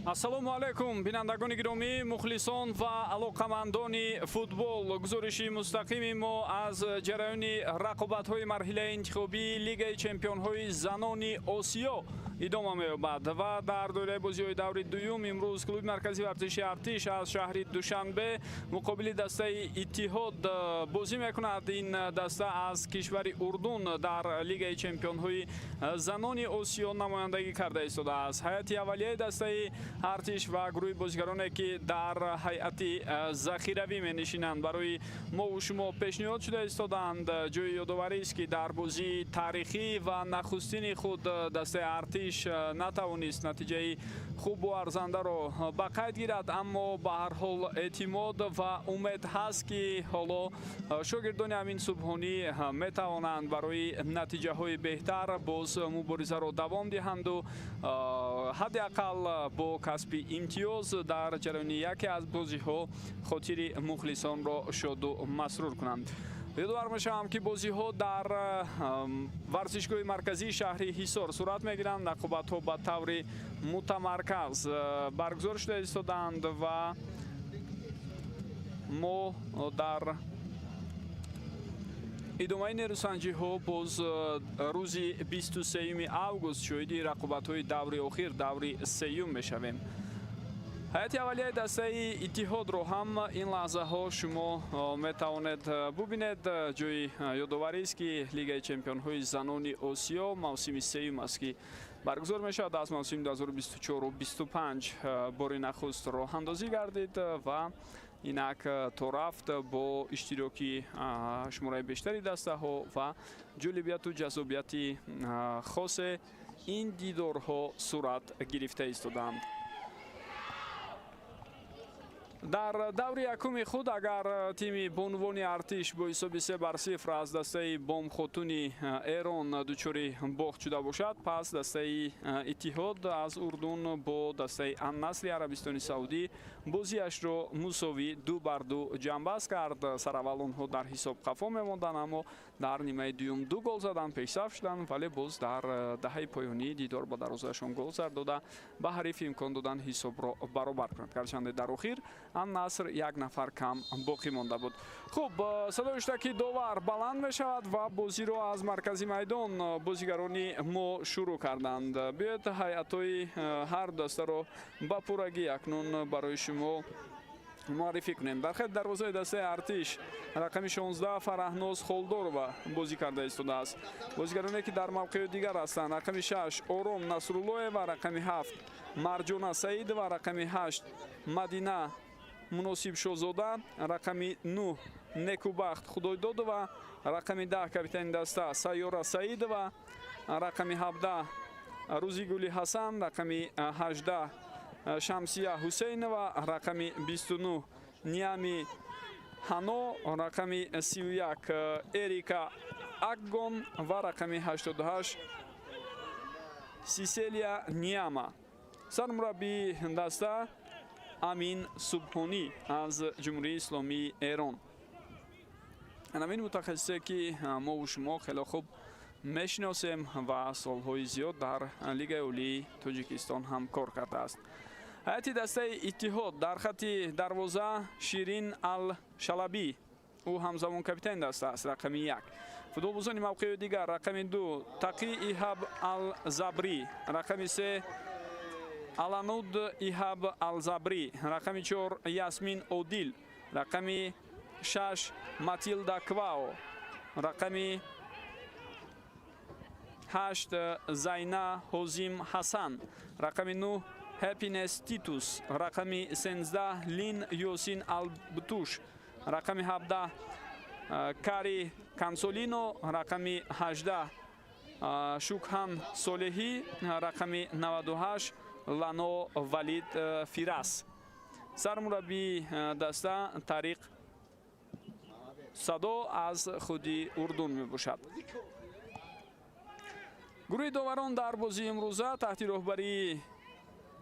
Ассалому алайкум, бинандагони гиромӣ, мухлисон ва алоқамандони футбол. Гузориши мустақими мо аз ҷараёни рақобатҳои марҳилаи интихобии Лигаи чемпионҳои занони Осиё идома меёбад ва дар доираи бозиҳои даври дуюм имрӯз клуби марказии варзиши «Артиш» аз шаҳри Душанбе муқобили дастаи «Иттиҳод» бозӣ мекунад. Ин даста аз кишвари Урдун дар Лигаи чемпионҳои занони Осиё намояндагӣ карда истодааст. Ҳайати аввалияи дастаи «Артиш» ва гурӯҳи бозигароне, ки дар ҳайати захиравӣ менишинанд, барои мову шумо пешниҳод шуда истодаанд. Ҷои ёдоварист, ки дар бозии таърихӣ ва нахустини худ дастаи «Артиш» натавонист натиҷаи хубу арзандаро ба қайд гирад, аммо ба ҳар ҳол эътимод ва умед ҳаст, ки ҳоло шогирдони Амин Субҳонӣ метавонанд барои натиҷаҳои беҳтар боз муборизаро давом диҳанду ҳадди ақал бо касби имтиёз дар ҷараёни яке аз бозиҳо хотири мухлисонро шоду масрур кунанд. Ёдовар мешавам, ки бозиҳо дар варзишгоҳи марказии шаҳри Ҳисор сурат мегиранд. Рақобатҳо ба таври мутамарказ баргузор шуда истодаанд ва мо дар идомаи нерӯсанҷиҳо боз рӯзи 23 август шоҳиди рақобатҳои даври охир, даври сеюм мешавем. Ҳайати аввалияи дастаи «Иттиҳодро» ҳам ин лаҳзаҳо шумо метавонед бубинед. Ҷои ёдоварист, ки Лигаи чемпионҳои занони Осиё мавсими сеюм аст, ки баргузор мешавад. Аз мавсими 2024-25 бори нахуст роҳандозӣ гардид ва инак то рафт бо иштироки шумораи бештари дастаҳо ва ҷолибияту ҷаззобияти хосе ин дидорҳо сурат гирифта истодаанд. Дар даври якуми худ агар тими бонувони «Артиш» бо ҳисоби 3-0 аз дастаи «Бомхотуни» Эрон дучори бохт шуда бошад, пас дастаи «Иттиҳод» аз Урдун бо дастаи «Аннасри» Арабистони Саудӣ бозиашро мусовӣ 2-2 ҷамъбаст кард. Сараввал онҳо дар ҳисоб қафо мемонданд, аммо дар нимаи дуюм ду гол заданд, пешсаф шуданд, вале боз дар даҳаи поёнии дидор ба дарвозаашон гол зад дода, ба ҳариф имкон доданд ҳисобро баробар кунад, гарчанде дар охир «Аннаср» як нафар кам боқӣ монда буд. Хуб, садои ҳуштаки довар баланд мешавад ва бозиро аз маркази майдон бозигарони мо шурӯъ карданд. Биёед, ҳайатҳои ҳар дастаро ба пуррагӣ акнун барои шумо муаррифӣ кунем. Дар хати дарвозаи дастаи «Артиш» рақами 16 Фараҳноз Холдорова бозӣ карда истодааст. Бозигароне, ки дар мавқеи дигар ҳастанд: рақами 6 Ором Насруллоева, рақами 7 Марҷона Саидова, рақами 8 Мадина Муносибшозода, рақами 9 Некубахт Худойдодова, рақами 10 капитани даста Сайёра Саидова, рақами 17 Рӯзигули Ҳасан, рақами 18 Шамсия Ҳусейнова, рақами 29 Ниами Ҳано, рақами 31 Эрика Акгон ва рақами 88 Сиселия Ниама. Сармураббии даста Амин Субҳонӣ аз Ҷумҳурии Исломии Эрон. Ҳамин мутахассисе, ки мову шумо хеле хуб мешиносем ва солҳои зиёд дар Лигаи олии Тоҷикистон ҳам кор кардааст. Ҳайати дастаи «Иттиҳод»: дар хати дарвоза Ширин Ал Шалабӣ, ӯ ҳамзамон капитани даста аст, рақами 1. Футболбозони мавқеи дигар: рақами 2 Тақӣ Иҳаб Алзабрӣ, рақами 3 Алануд Иҳаб Алзабрӣ, рақами 4 Ясмин Одил, рақами 6 Матилда Квао, рақами 8 Зайна Ҳозим Ҳасан, рақами 9 Ҳеппинес Титус, рақами 13 Лин Ёсин Албтуш, рақами 17 Кари Кансолино, рақами 18 Шукҳан Солеҳӣ, рақами 98 Лано Валид Фирас. Сармураббии даста Тариқ Садо аз худи Урдун мебошад. Гурӯҳи доварон дар бозии имрӯза таҳти роҳбарии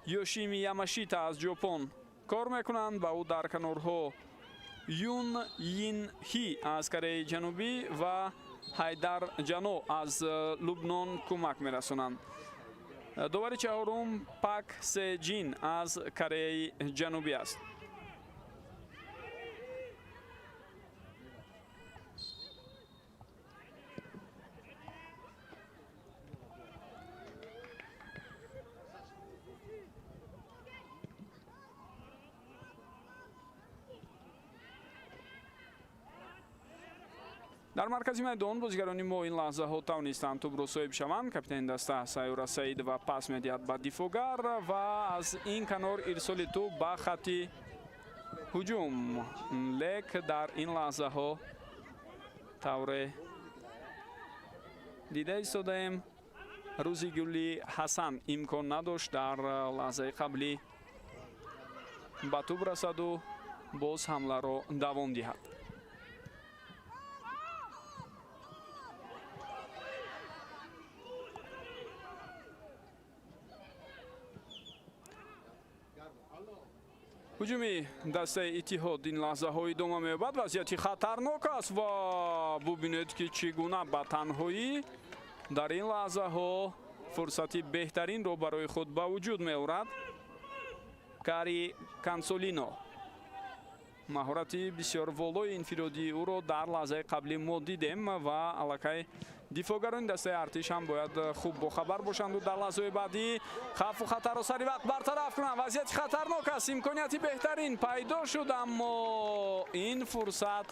Ёшими Ямашита аз Ҷопон кор мекунанд. Ба ӯ дар канорҳо Юн Йин Хи аз Кореяи Ҷанубӣ ва Ҳайдар Ҷано аз Лубнон кӯмак мерасонанд. Довари чаҳорум Пак Се Ҷин аз Кореяи Ҷанубӣ аст. Дар маркази майдон бозигарони мо ин лаҳзаҳо тавонистанд тӯбро соҳиб шаванд. Капитани даста Сайёра Саидова пас медиҳад ба дифоъгар ва аз ин канор ирсоли тӯб ба хатти ҳуҷум. Лек дар ин лаҳзаҳо тавре дида истодаем, Рӯзи Гули Ҳасан имкон надошт дар лаҳзаи қаблӣ ба тӯб расаду боз ҳамларо давом диҳад. Ҳуҷуми дастаи Иттиҳод ин лаҳзаҳо идома меёбад. Вазъияти хатарнок аст ва бубинед, ки чӣ гуна ба танҳоӣ дар ин лаҳзаҳо фурсати беҳтаринро барои худ ба вуҷуд меорад Кари Кансолино. Маҳорати бисёр волои инфиродии ӯро дар лаҳзаи қаблӣ мо дидем ва аллакай дифоъгарони дастаи Артиш ҳам бояд хуб бохабар бошанду дар лаҳзаҳои баъдӣ хавфу хатарро сари вақт бартараф кунанд. Вазъияти хатарнок аст, имконияти беҳтарин пайдо шуд, аммо ин фурсат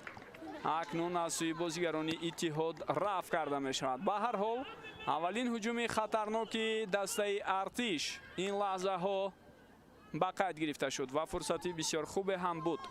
акнун аз сӯи бозигарони Иттиҳод рафт карда мешавад. Ба ҳар ҳол, аввалин ҳуҷуми хатарноки дастаи Артиш ин лаҳзаҳо ба қайд гирифта шуд ва фурсати бисёр хубе ҳам буд.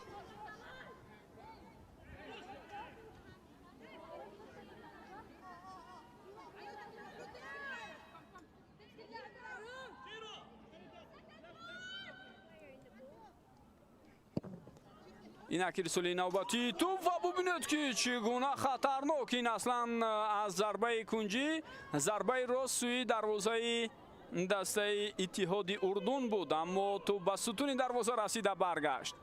Инак ирсоли навбатии тӯб ва бубинед, ки чӣ гуна хатарнок ин аслан аз зарбаи кунҷӣ, зарбаи рост сӯи дарвозаи дастаи Иттиҳоди Урдун буд, аммо тӯб ба сутуни дарвоза расида баргашт.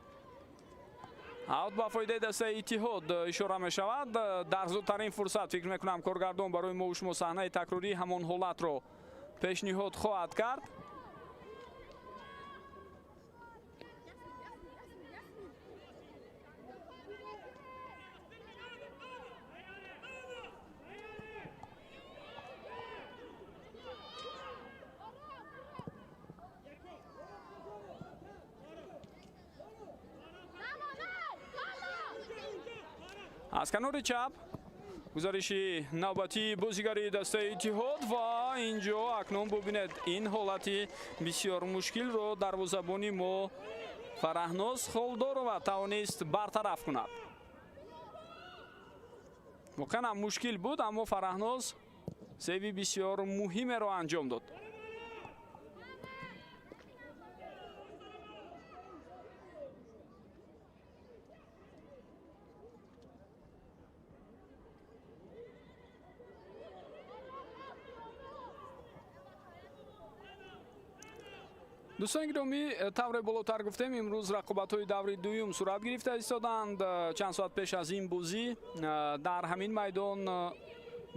Аут ба фоидаи дастаи Иттиҳод ишора мешавад. Дар зудтарин фурсат фикр мекунам, коргардон барои мо шумо саҳнаи такрории ҳамон ҳолатро пешниҳод хоҳад кард. Аз канори чап гузариши навбатии бозигари дастаи Иттиҳод ва инҷо акнун бубинед, ин ҳолати бисёр мушкилро дарвозабони мо Фараҳноз Холдорова тавонист бартараф кунад. Воқеан ҳам мушкил буд, аммо Фараҳноз сейви бисёр муҳимеро анҷом дод. Дӯстони гиромӣ, тавре болотар гуфтем, имрӯз рақобатҳои даври дуюм сурат гирифта истоданд. Чанд соат пеш аз ин бозӣ дар ҳамин майдон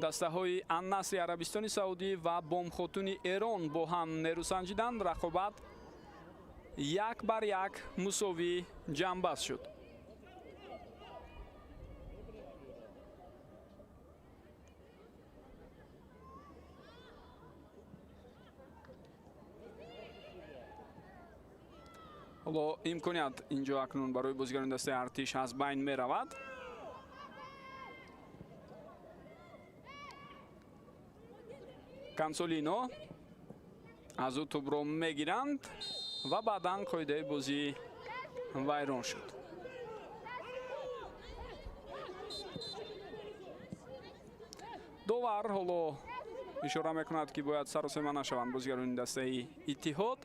дастаҳои Аннасри Арабистони Саудӣ ва Бомхотуни Эрон бо ҳам нерӯ санҷиданд. Рақобат 1-1 мусовӣ ҷамъбаст шуд. Ҳоло имконият инҷо акнун барои бозигарони дастаи Артиш аз байн меравад. Кансолино аз ӯ тӯбро мегиранд ва баъдан қоидаи бозӣ вайрон шуд. Довар ҳоло ишора мекунад, ки бояд саросема нашаванд бозигарони дастаи Иттиҳод.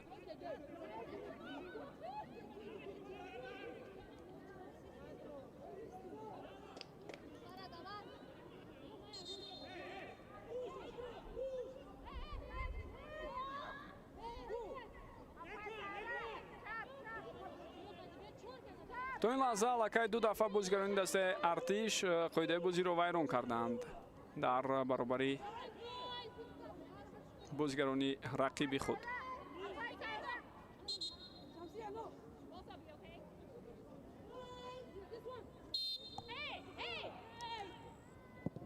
То ин лаҳза аллакай ду дафъа бозигарони дастаи Артиш қоидаи бозиро вайрон карданд дар баробари бозигарони рақиби худ.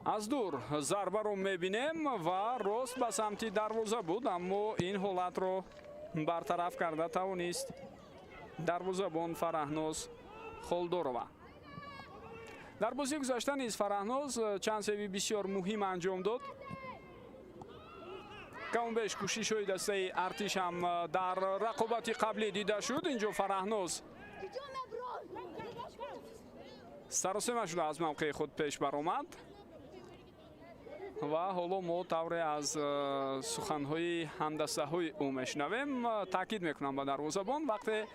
Аз дур зарбаро мебинем ва рост ба самти дарвоза буд, аммо ин ҳолатро бартараф карда тавонист дарвозабон Фараҳноз Холдорова. Дар бозии гузашта низ Фараҳноз чанд севи бисёр муҳим анҷом дод. Камбеш кӯшишҳои дастаи Артиш ҳам дар рақобати қаблӣ дида шуд. Инҷо Фараҳноз саросема шуда аз мавқеи худ пеш баромад ва ҳоло мо тавре аз суханҳои ҳамдастаҳои ӯ мешунавем. Таъкид мекунам ба дарвозабон, вақте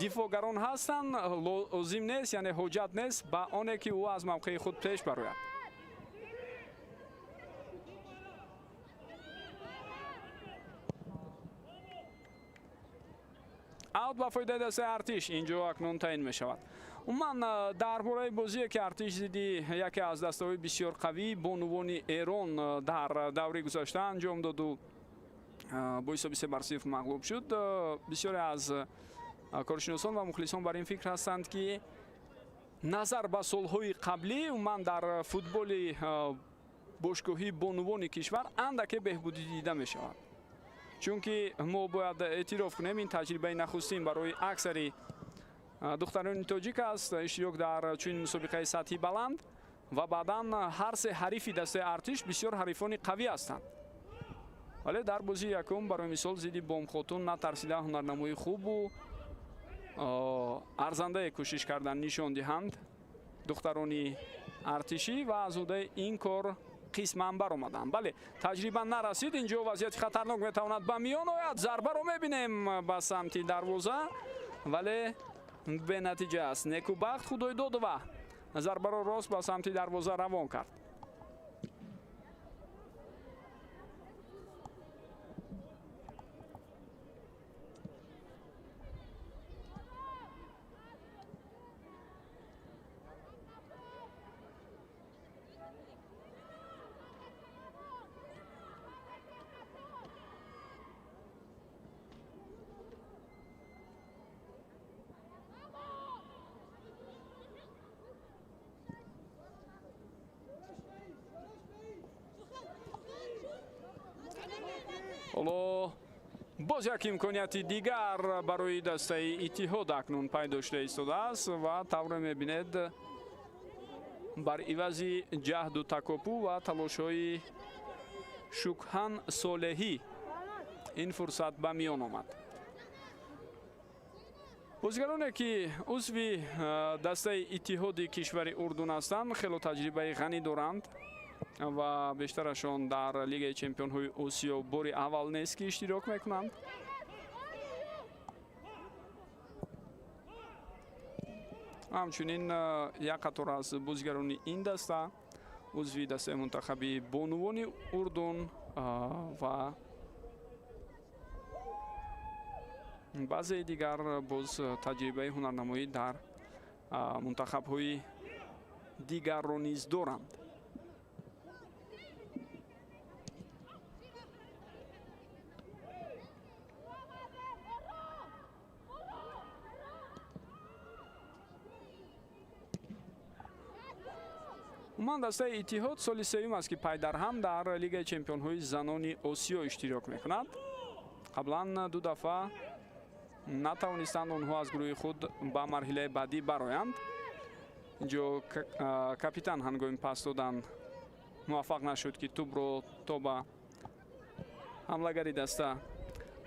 дифоъгарон ҳастанд, лозим нест, яъне ҳоҷат нест ба оне ки ӯ аз мавқеи худ пеш барояд. Аут ба фоидаи дастаи Артиш инҷо акнун таъин мешавад. Умуман дар бораи бозие ки Артиш зидди яке аз дастаҳои бисёр қавӣ бонувони Эрон дар даври гузашта анҷом доду бо ҳисоби 3-0 мағлуб шуд, бисёре аз коршиносон ва мухлисон бар ин фикр ҳастанд, ки назар ба солҳои қаблӣ умуман дар футболи бошгоҳии бонувони кишвар андаке беҳбудӣ дида мешавад. Чунки мо бояд эътироф кунем, ин таҷрибаи нахустин барои аксари духтарони тоҷик аст иштирок дар чунин мусобиқаи сатҳи баланд ва баъдан ҳар се ҳарифи дастаи Артиш бисёр ҳарифони қавӣ ҳастанд. Вале дар бозии якум барои мисол зидди Бомхотун натарсида ҳунарнамои хубу арзандае кӯшиш кардан нишон диҳанд духтарони артишӣ ва аз ҳудаи ин кор қисман баромаданд. Бале, таҷриба нарасид. Инҷо вазъияти хатарнок метавонад ба миён ояд. Зарбаро мебинем ба самти дарвоза, вале бенатиҷа аст. Некубахт Худойдодова зарбаро рост ба самти дарвоза равон кард. Ҳоло боз як имконияти дигар барои дастаи Иттиҳод акнун пайдо шуда истодааст ва тавре мебинед бар ивази ҷаҳду такопӯ ва талошҳои Шукҳан Солеҳӣ ин фурсат ба миён омад. Бозигароне ки узви дастаи Иттиҳоди кишвари Урдун ҳастанд, хело таҷрибаи ғанӣ доранд ва бештарашон дар Лигаи чемпионҳои Осиё бори аввал нест ки иштирок мекунанд. Ҳамчунин як қатор аз бозигарони ин даста узви дастаи мунтахаби бонувони Урдун ва баъзеи дигар боз таҷрибаи ҳунарнамоӣ дар мунтахабҳои дигарро низ доранд. Умуман дастаи Иттиҳод соли сеюм аст, ки пайдарҳам дар Лигаи чемпионҳои занони Осиё иштирок мекунад. Қаблан ду дафъа натавонистанд онҳо аз гурӯҳи худ ба марҳилаи баъдӣ бароянд. Инҷо капитан ҳангоми пас додан муваффақ нашуд, ки тӯбро то ба ҳамлагари даста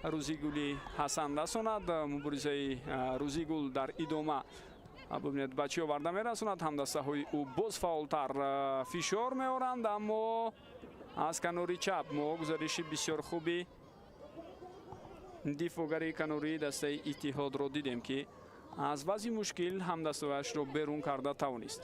Рӯзигули Ҳасан расонад. Муборизаи Рӯзигул дар идома бубинед ба чӣ оварда мерасонад. Ҳамдастаҳои ӯ боз фаъолтар фишор меоранд, аммо аз канори чап мо гузариши бисёр хуби дифоъгари канории дастаи Иттиҳодро дидем, ки аз вазъи мушкил ҳамдастаашро берун карда тавонист.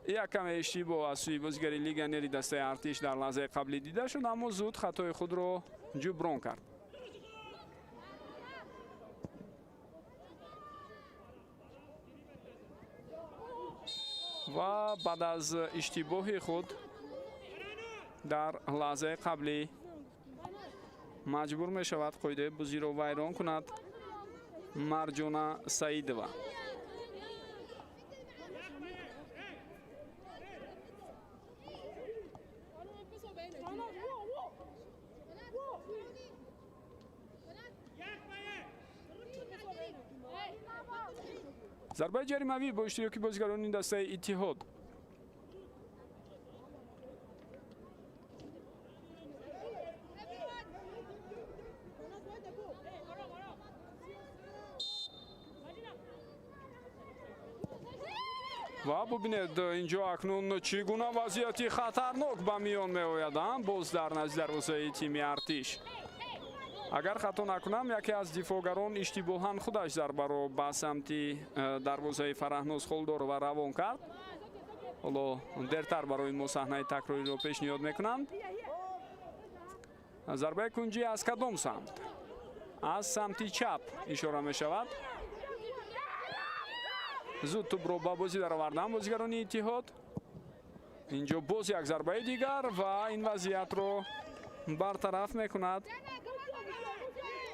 Як каме иштибоҳ аз сӯи бозигари легионери дастаи Артиш дар лаҳзаи қаблӣ дида шуд, аммо зуд хатои худро ҷуброн кард. Ва баъд аз иштибоҳи худ дар лаҳзаи қаблӣ маҷбур мешавад қоидаи бозиро вайрон кунад Марҷона Саидова. Зарбаи ҷаримавӣ бо иштироки бозигарони дастаи Иттиҳод. Ва бубинед, инҷо акнун чӣ гуна вазъияти хатарнок ба миён меояд, боз дар назди дарвозаи тими Артиш. Агар хато накунам, яке аз дифоъгарон иштибоҳан худаш зарбаро ба самти дарвозаи Фараҳноз Холдорова равон кард. Ҳоло дертар барои мо саҳнаи такрориро пешниҳод мекунанд. Зарбаи кунҷӣ аз кадом самт? Аз самти чап ишора мешавад. Зуд тӯбро ба бозӣ дароварданд бозигарони Иттиҳод. Инҷо боз як зарбаи дигар ва ин вазъиятро бартараф мекунад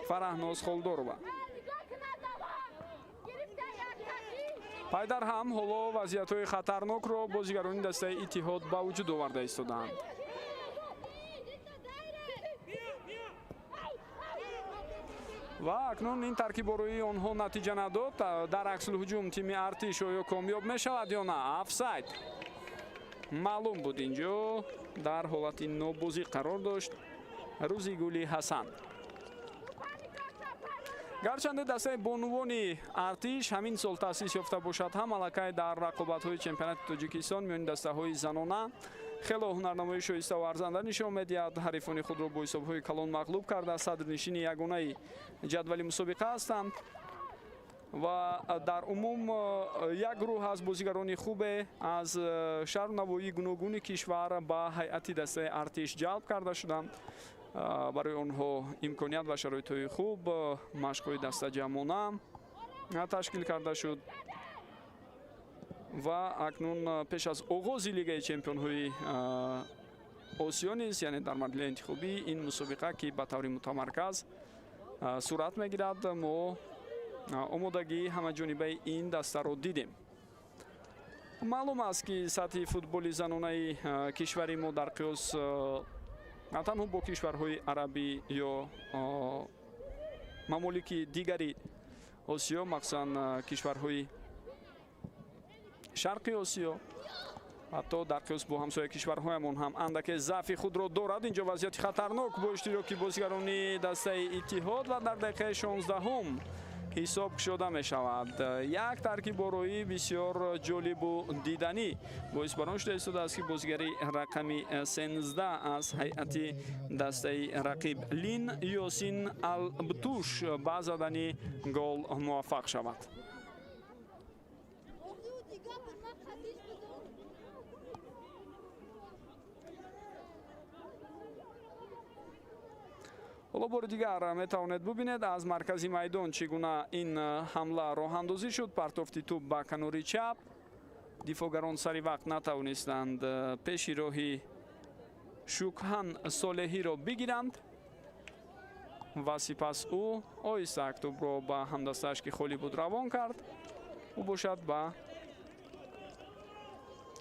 Фараҳноз Холдорова. Пайдар ҳам ҳоло вазъиятҳои хатарнокро бозигарони дастаи Иттиҳод ба вуҷуд оварда истодаанд. Ва акнун ин таркибороии онҳо натиҷа надод. Дар аксулҳуҷум тими Артиш оё комёб мешавад ё на? Офсайд. Маълум буд, инҷо дар ҳолати нобозӣ қарор дошт Рӯзигули Ҳасан. Гарчанде дастаи бонувони Артиш ҳамин сол таъсис ёфта бошад ҳам, аллакай дар рақобатҳои чемпионати Тоҷикистон миёни дастаҳои занона хело ҳунарнамоии шоиста ва арзанда нишон медиҳад. Ҳарифони худро бо ҳисобҳои калон мағлуб карда, садрнишини ягонаи ҷадвали мусобиқа ҳастанд ва дар умум як гурӯҳ аз бозигарони хубе аз шаҳру навоҳии гуногуни кишвар ба ҳайати дастаи Артиш ҷалб карда шуданд. Барои онҳо имконият ва шароитҳои хуб, машқҳои дастаҷамъона ташкил карда шуд ва акнун пеш аз оғози лигаи чемпионҳои Осиё низ, яъне дар марҳилаи интихобӣ ин мусобиқа, ки ба таври мутамарказ сурат мегирад, мо омодагии ҳамаҷонибаи ин дастаро дидем. Маълум аст, ки сатҳи футболи занонаи кишвари мо дар қиёс на танҳо бо кишварҳои арабӣ ё мамолики дигари Осиё, махсусан кишварҳои Шарқи Осиё, ҳатто дар қиёс бо ҳамсоя кишварҳоямон ҳам андаке заъфи худро дорад. Инҷо вазъияти хатарнок бо иштироки бозигарони дастаи Иттиҳод ва дар дақиқаи 16-ум ҳисоб кушода мешавад. Як таркибороӣ бисёр ҷолибу диданӣ боис бар он шуда истодааст, ки бозигари рақами 13 аз ҳайати дастаи рақиб Лин Ёсин Албтуш ба задани гол муваффақ шавад. Ҳоло бори дигар метавонед бубинед аз маркази майдон чӣ гуна ин ҳамла роҳандозӣ шуд. Партофти тӯб ба канори чап. Дифоъгарон сари вақт натавонистанд пеши роҳи Шукҳан Солеҳиро бигиранд ва сипас ӯ оҳиста тӯбро ба ҳамдастааш, ки холӣ буд, равон кард. Ӯ бошад ба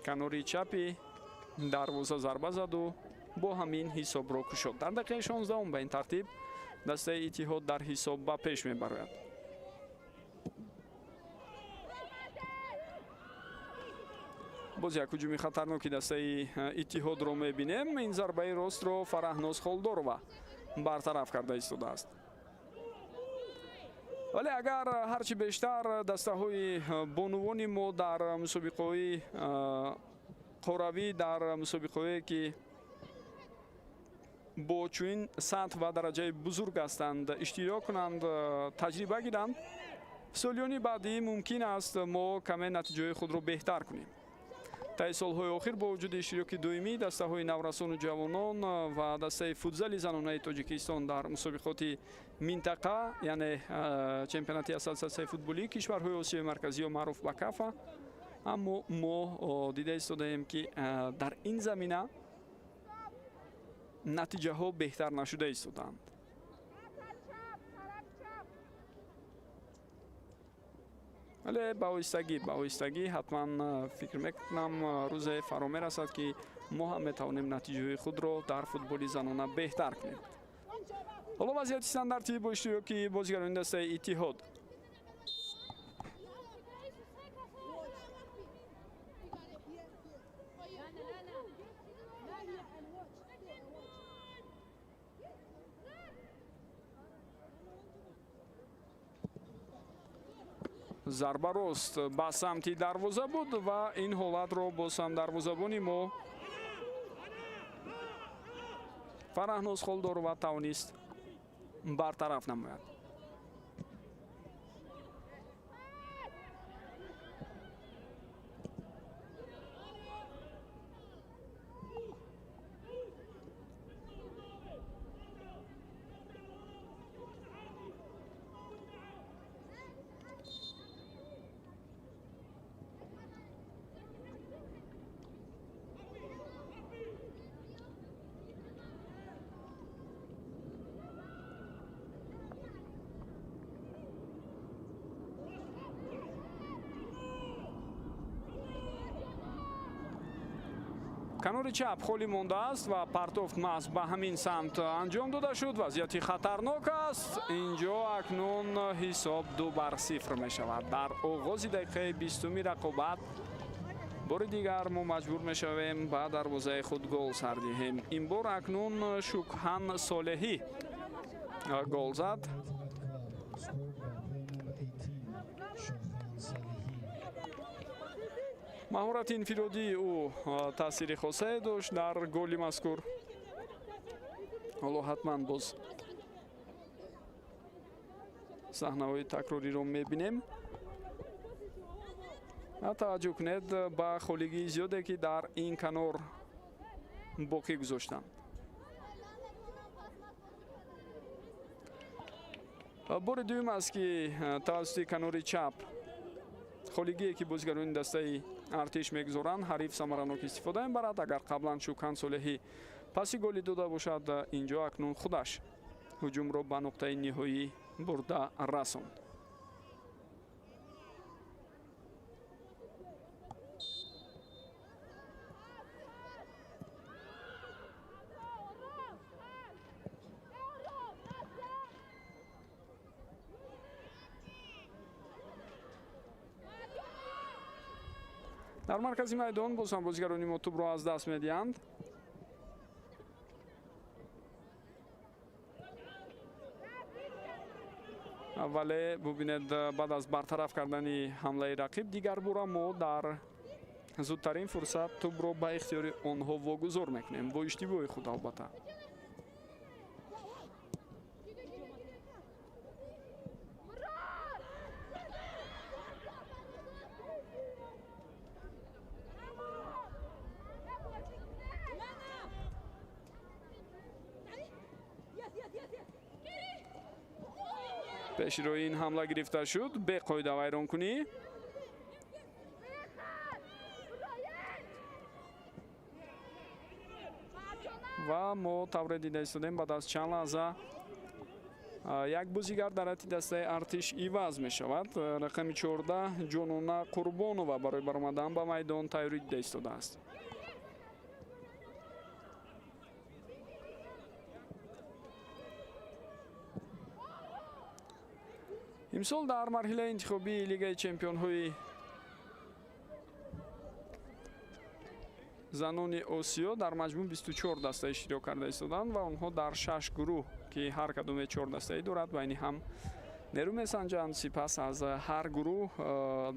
канори чапи дарвоза зарба заду бо ҳамин ҳисобро кушод. Дар дақиқаи 16 ба ин тартиб дастаи Иттиҳод дар ҳисоб ба пеш мебарояд. Боз як ҳуҷуми хатарноки дастаи Иттиҳодро мебинем. Ин зарбаи ростро Фараҳноз Холдорова бартараф карда истодааст. Вале агар ҳарчи бештар дастаҳои бонувони мо дар мусобиқаҳои қоравӣ, дар мусобиқаҳое ки бо чунин сатҳ ва дараҷаи бузург ҳастанд иштирок кунанд, таҷриба гиранд, солиёни баъдӣ мумкин аст мо каме натиҷаҳои худро беҳтар кунем. Таи солҳои охир бо вуҷуди иштироки доимии дастаҳои наврасону ҷавонон ва дастаи футзали занонаи Тоҷикистон дар мусобиқоти минтақа, яъне чемпионати ассотсиатсияи футболии кишварҳои Осиёи Марказӣ ё маъруф ба КАФА, Аммо мо дида истодаем, ки дар ин замина натиҷаҳо беҳтар нашуда истодаанд. Вале ба оҳистагӣ ҳатман фикр мекунам, рӯзе фаро мерасад, ки мо ҳам метавонем натиҷаҳои худро дар футболи занона беҳтар кунем. Ҳоло вазъияти стандартӣ бо иштироки бозигарони дастаи Иттиҳод. Зарба рост ба самти дарвоза буд ва ин ҳолатро боз ҳам дарвозабони мо Фараҳноз Холдорова тавонист бартараф намояд. Канори чап холӣ мондааст ва партофт маҳз ба ҳамин самт анҷом дода шуд. Вазъияти хатарнок аст. Инҷо акнун ҳисоб 2-0 мешавад. Дар оғози дақиқаи 20-уми рақобат бори дигар мо маҷбур мешавем ба дарвозаи худ гол сар диҳем. Ин бор акнун Шукҳан Солеҳӣ гол зад. Маҳорати инфиродии ӯ таъсири хосае дошт дар голи мазкур. Ҳоло ҳатман боз саҳнаҳои такрориро мебинем. Таваҷҷӯҳ кунед ба холигии зиёде, ки дар ин канор боқӣ гузоштанд. Бори дуюм аст, ки тавассути канори чап холигие, ки бозигарони дастаи Артиш мегузоранд, ҳариф самаранок истифода мебарад. Агар қаблан Шукҳан Солеҳӣ паси голӣ дода бошад, инҷо акнун худаш ҳуҷумро ба нуқтаи ниҳоӣ бурда расонд. Дар маркази майдон боз ҳам бозигарони мо тӯбро аз даст медиҳанд. Вале бубинед, баъд аз бартараф кардани ҳамлаи рақиб дигар бора мо дар зудтарин фурсат тӯбро ба ихтиёри онҳо вогузор мекунем, бо иштибоҳи худ албатта. Пеши рӯи ин ҳамла гирифта шуд, беқоида вайронкунӣ. Ва мо тавре дида истодем, баъд аз чанд лаҳза як бозигар дар ҳайати дастаи Артиш иваз мешавад. Рақами 14 Ҷонона Қурбонова барои баромадан ба майдон тайёрӣ дида истодааст. Имсол дар марҳилаи интихобии Лигаи чемпионҳои занони Осиё дар маҷмӯъ 24 даста иштирок карда истоданд ва онҳо дар 6 гурӯҳ, ки ҳар кадоме 4 дастаӣ дорад, байни ҳам нерӯ месанҷанд. Сипас аз ҳар гурӯҳ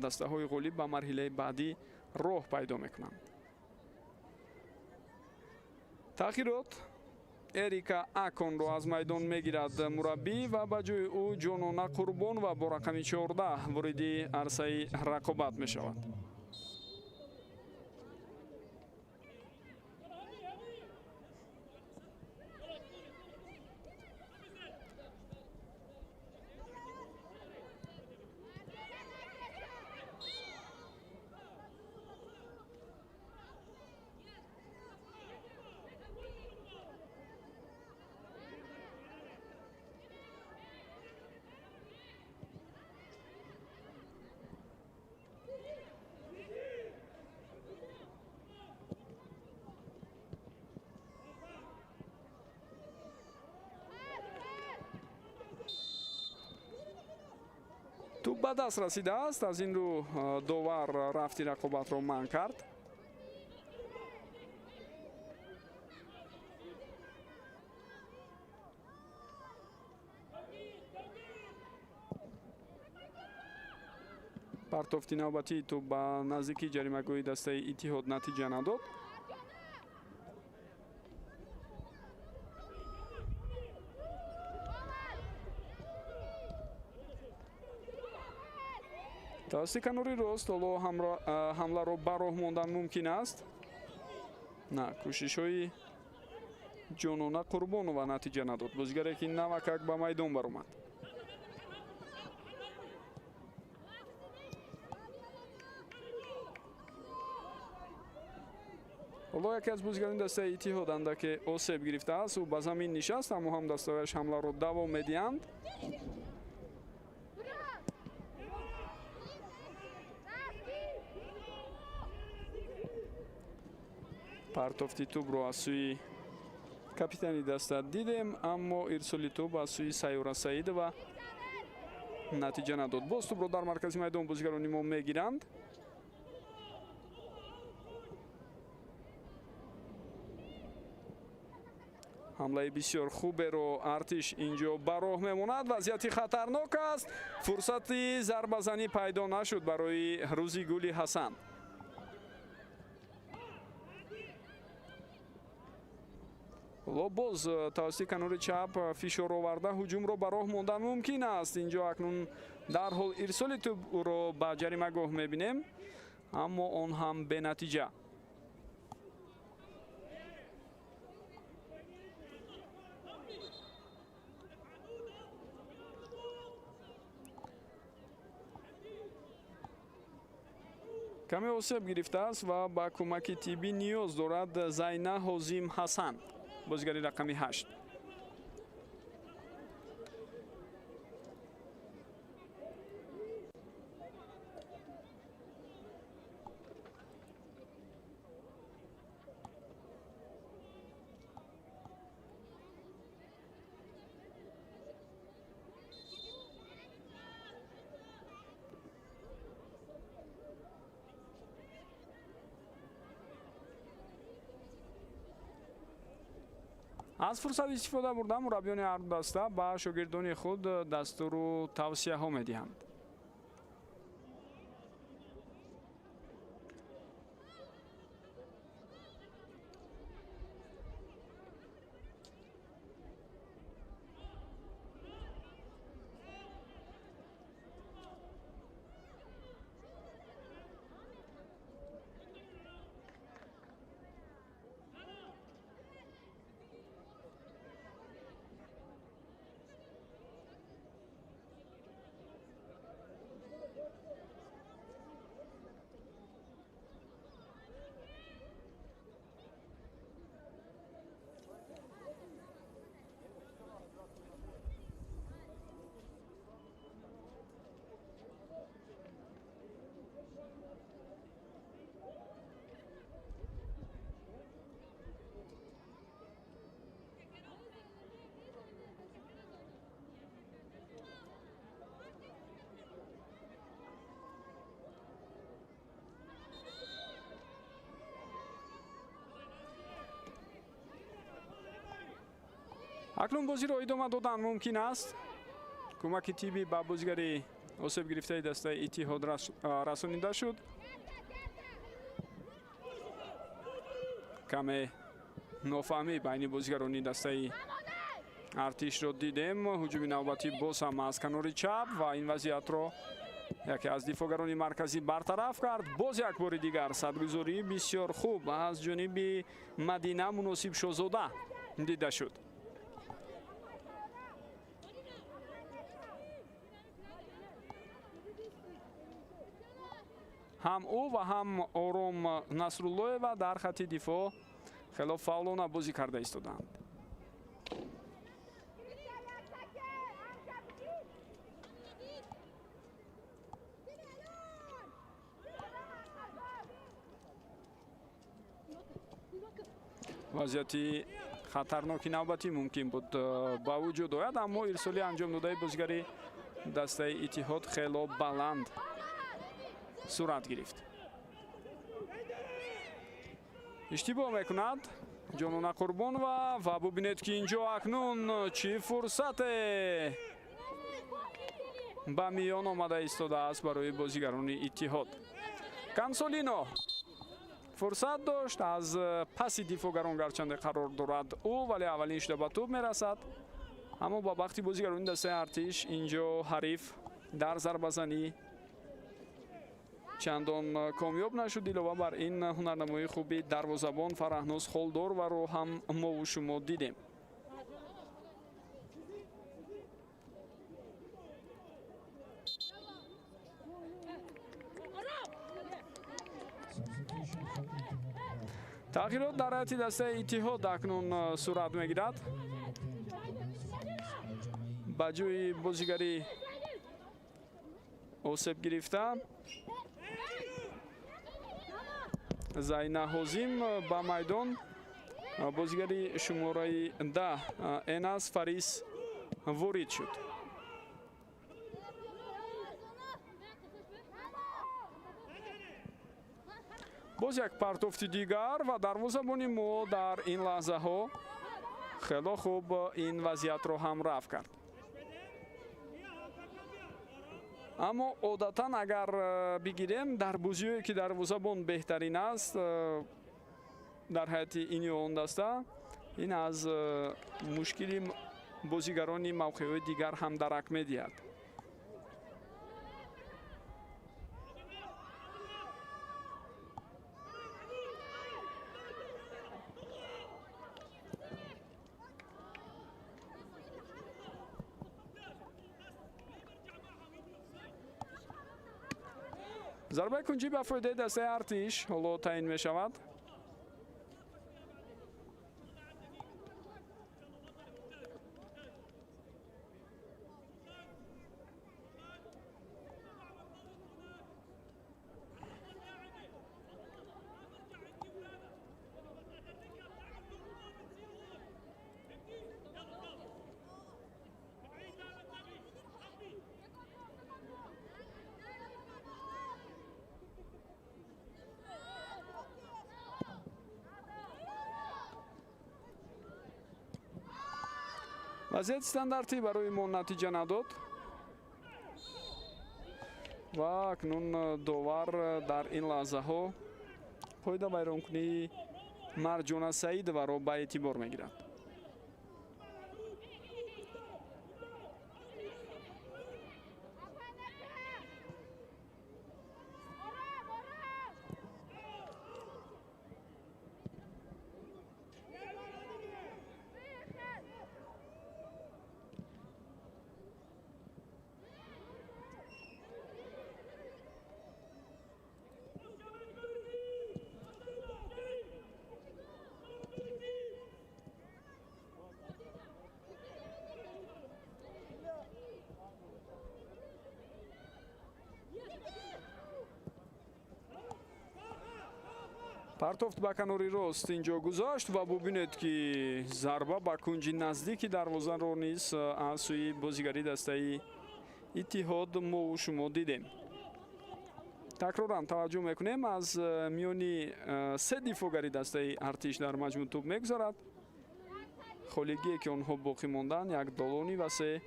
дастаҳои ғолиб ба марҳилаи баъдӣ роҳ пайдо мекунанд. Таъхирот Эрика Аконро аз майдон мегирад мураббӣ ва ба ҷои ӯ Ҷонона Қурбонова бо рақами 14 вориди арсаи рақобат мешавад. Тӯб ба даст расидааст, аз ин рӯ довар рафти рақобатро манъ кард. Партофти навбатии тӯб ба наздикии ҷаримагоҳи дастаи Иттиҳод натиҷа надод. Тавассути канори рост ҳоло ҳамларо ба роҳ мондан мумкин аст. На, кӯшишҳои Ҷонона Қурбонова натиҷа надод. Бозигаре ки навакак ба майдон баромад. Ҳоло яке аз бозигарони дастаи Иттиҳод андаке осеб гирифтааст. Ӯ ба замин нишаст, аммо ҳам дастаҳояш ҳамларо давом медиҳанд. Партофти тӯбро аз сӯи капитани даста дидем, аммо ирсоли тӯб аз сӯи Сайёра Саидова натиҷа надод. Боз тӯбро дар маркази майдон бозигарони мо мегиранд. Ҳамлаи бисёр хуберо Артиш инҷо ба роҳ мемонад. Вазъияти хатарнок аст. Фурсати зарбазанӣ пайдо нашуд барои Рӯзигули Ҳасан. Ҳоло боз тавассути канори чап фишор оварда ҳуҷумро ба роҳ мондан мумкин аст. Инҷо акнун дарҳол ирсоли тӯбро ба ҷаримагоҳ мебинем, аммо он ҳам бенатиҷа. Каме осеб гирифтааст ва ба кӯмаки тиббӣ ниёз дорад Зайна Ҳозим Ҳасан, бозигари рақами 8. Аз фурсат истифода бурда мураббиёни ҳар даста ба шогирдони худ дастуру тавсияҳо медиҳанд. Акнун бозиро идома додан мумкин аст. Кӯмаки тиббӣ ба бозигари осеб гирифтаи дастаи Иттиҳод расонида шуд. Каме нофаҳмӣ байни бозигарони дастаи Артишро дидем. Ҳуҷуми навбатӣ боз ҳам аз канори чап ва ин вазъиятро яке аз дифоъгарони марказӣ бартараф кард. Боз як бори дигар садгузории бисёр хуб аз ҷониби Мадина Муносиб Шозода дида шуд. Ҳам ӯ ва ҳам Ором Насруллоева дар хатти дифоъ хело фаъолона бозӣ карда истодаанд. Вазъияти хатарноки навбатӣ мумкин буд ба вуҷуд ояд, аммо ирсоли анҷом додаи бозигари Дастаи Иттиҳод хело баланд сурат гирифт. Иштибоҳ мекунад Ҷонона Қурбонова ва бубинед, ки инҷо акнун чӣ фурсате ба миён омада истодааст барои бозигарони Иттиҳод. Консолино фурсат дошт, аз паси дифоъгарон гарчанде қарор дорад ӯ, вале аввалин шуда ба тӯб мерасад, аммо ба бахти бозигарони дастаи Артиш инҷо ҳариф дар зарбазанӣ чандон комёб нашуд. Илова бар ин, ҳунарнамоии хуби дарвозабон Фараҳноз Холдорваро ҳам мову шумо дидем. Тағйирот дар ҳайати дастаи Иттиҳод акнун сурат мегирад. Ба ҷои бозигари осеб гирифта Зайна Ҳозим ба майдон бозигари шумораи 10 Энас Фарис ворид шуд. Боз як партофти дигар ва дарвозабони мо дар ин лаҳзаҳо хело хуб ин вазъиятро ҳам рафт кард. Аммо одатан агар бигирем, дар бозиҳое ки дарвозабон беҳтарин аст дар ҳайати ин ё он даста, ин аз мушкили бозигарони мавқеъҳои дигар ҳам дарак медиҳад. Зарбаи кунҷӣ ба фоидаи дастаи Артиш ҳоло таъин мешавад. Вазъияти стандартӣ барои мо натиҷа надод ва акнун довар дар ин лаҳзаҳо қоида вайронкунии Марҷона Саидоваро ба эътибор мегирад. Партофт ба канори рост инҷо гузашт ва бубинед, ки зарба ба кунҷи наздики дарвозаро низ аз сӯи бозигари дастаи Иттиҳод мову шумо дидем. Такроран таваҷҷӯҳ мекунем, аз миёни се дифоъгари дастаи Артиш дар маҷмӯъ тӯб мегузарад. Холигие ки онҳо боқӣ монданд, як долони васеъ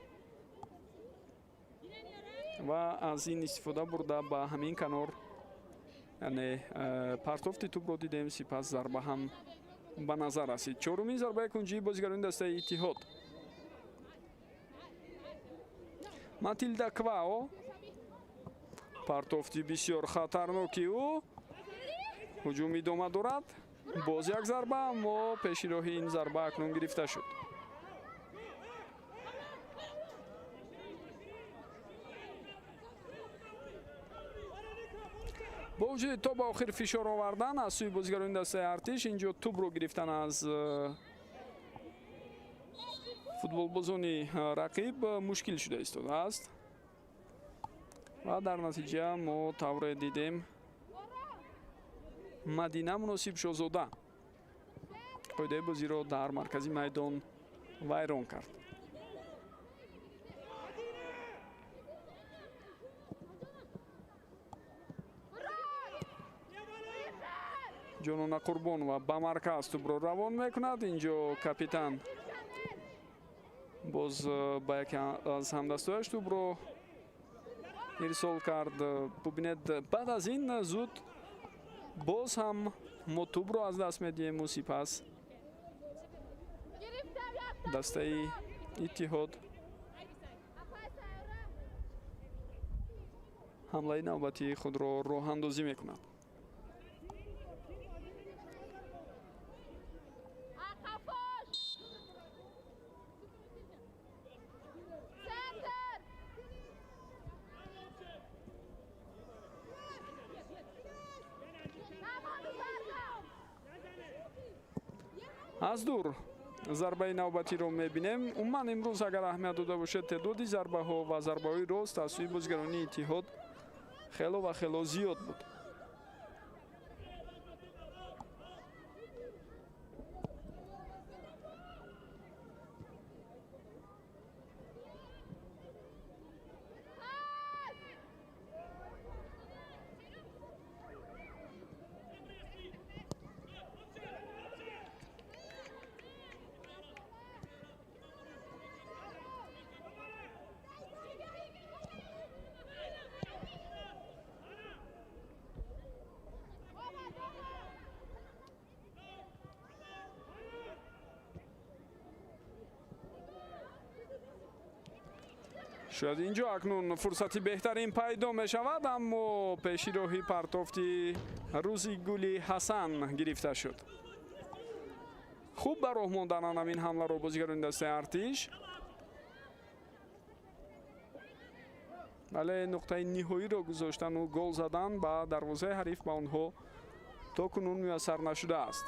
ва аз ин истифода бурда ба ҳамин канор, яъне партофти тӯбро дидем, сипас зарба ҳам ба назар расид. Чорумин зарбаи кунҷии бозигарони дастаи Иттиҳод. Матилда Квао, партофти бисёр хатарноки ӯ, ҳуҷум идома дорад. Боз як зарба, аммо пеши роҳи ин зарба акнун гирифта шуд. Бо вуҷуди то ба охир фишор овардан аз сӯи бозигарони дастаи Артиш, инҷо тӯбро гирифтан аз футболбозони рақиб мушкил шуда истодааст ва дар натиҷа мо тавре дидем, Мадина Муносиб Шозода қоидаи бозиро дар маркази майдон вайрон кард. Ҷонона Қурбонова ба марказ тӯбро равон мекунад. Инҷо капитан боз ба яке аз ҳамдастояш тӯбро ирсол кард. Бубинед, баъд аз ин зуд боз ҳам мо тӯбро аз даст медиҳему сипас дастаи Иттиҳод ҳамлаи навбатии худро роҳандозӣ мекунад. Аз дур зарбаи навбатиро мебинем. Умуман имрӯз агар аҳамият дода бошед, теъдоди зарбаҳо ва зарбаҳои рост аз сӯи бозигарони Иттиҳод хело ва хело зиёд буд. Шояд инҷо акнун фурсати беҳтарин пайдо мешавад, аммо пеши роҳи партофти рӯзи гули Ҳасан гирифта шуд. Хуб ба роҳ мондан ҳамин ҳамларо бозигарони дастаи Артиш, вале нуқтаи ниҳоиро гузоштану гол задан ба дарвозаи ҳариф ба онҳо то кунун муяссар нашудааст.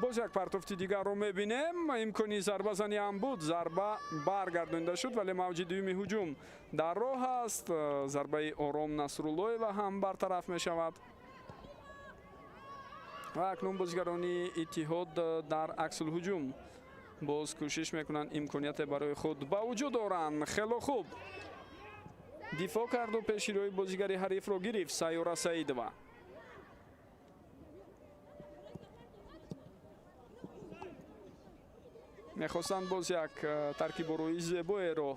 Боз як партофти дигарро мебинем. Имкони зарбазанӣ ҳам буд, зарба баргардонида шуд, вале мавҷи дуюми ҳуҷум дар роҳ аст. Зарбаи Ором Насруллоева ҳам бартараф мешавад ва акнун бозигарони Иттиҳод дар аксулҳуҷум боз кӯшиш мекунанд имконияте барои худ ба вуҷуд оранд. Хело хуб дифоъ карду пеши роҳи бозигари ҳарифро гирифт Сайёра Саидова. Мехостанд боз як таркиборои зебоеро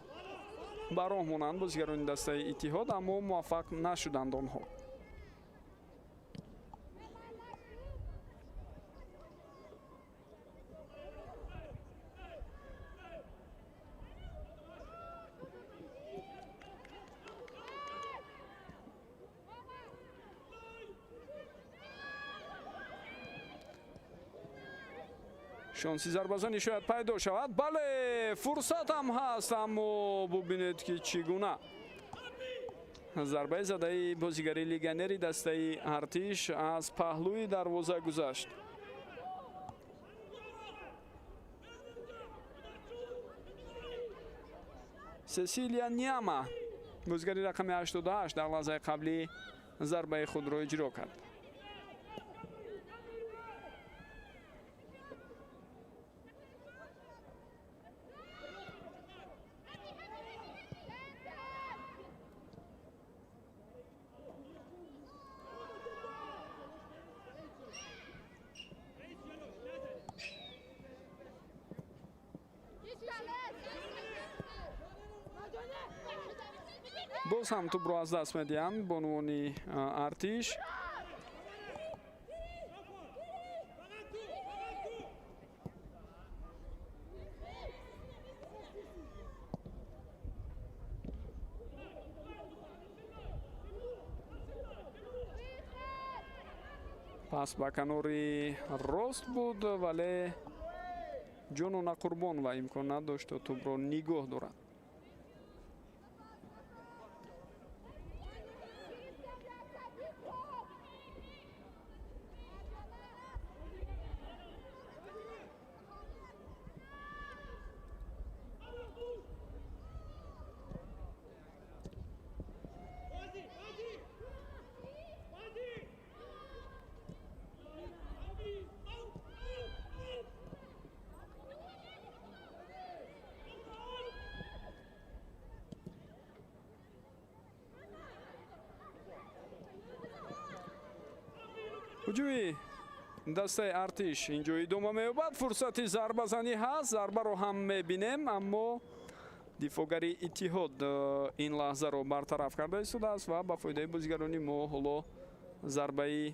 ба роҳ монанд бозигарони дастаи Иттиҳод, аммо муваффақ нашуданд онҳо. Шонси зарбазанӣ шояд пайдо шавад. Бале, фурсат ҳам ҳаст, аммо бубинед ки чӣ гуна зарбаи задаи бозигари легионери дастаи Артиш аз паҳлӯи дарвоза гузашт. Сесилия Ниама, бозигари рақами 88, дар лаҳзаи қаблӣ зарбаи худро иҷро кард. Боз ҳам тӯбро аз даст медиҳанд бонувони Артиш. Пас ба канори рост буд, вале Ҷонона Қурбонова имкон надошт то тӯбро нигоҳ дорад. Ҳуҷуми дастаи Артиш инҷо идома меёбад. Фурсати зарбазанӣ ҳаст, зарбаро ҳам мебинем, аммо дифоъгари Иттиҳод ин лаҳзаро бартараф карда истодааст ва ба фоидаи бозигарони мо ҳоло зарбаи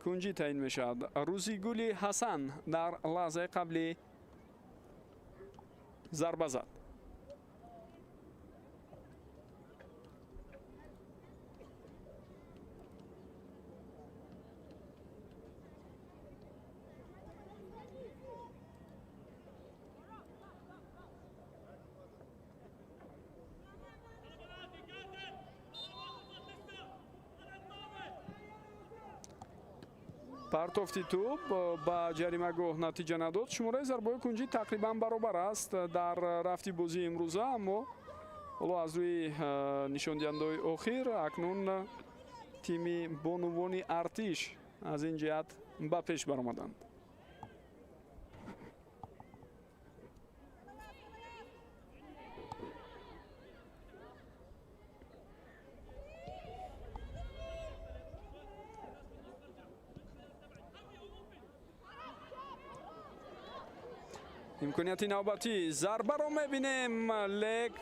кунҷӣ таъин мешавад. Рӯзигули Ҳасан дар лаҳзаи қабли зарба зад. Партофти тӯб ба ҷаримагоҳ натиҷа надод. Шумораи зарбаҳои кунҷӣ тақрибан баробар аст дар рафти бозии имрӯза, аммо ҳоло аз рӯи нишондиҳандаҳои охир акнун тими бонувони Артиш аз ин ҷиҳат ба пеш баромаданд. Имконияти навбатӣ, зарбаро мебинем, лек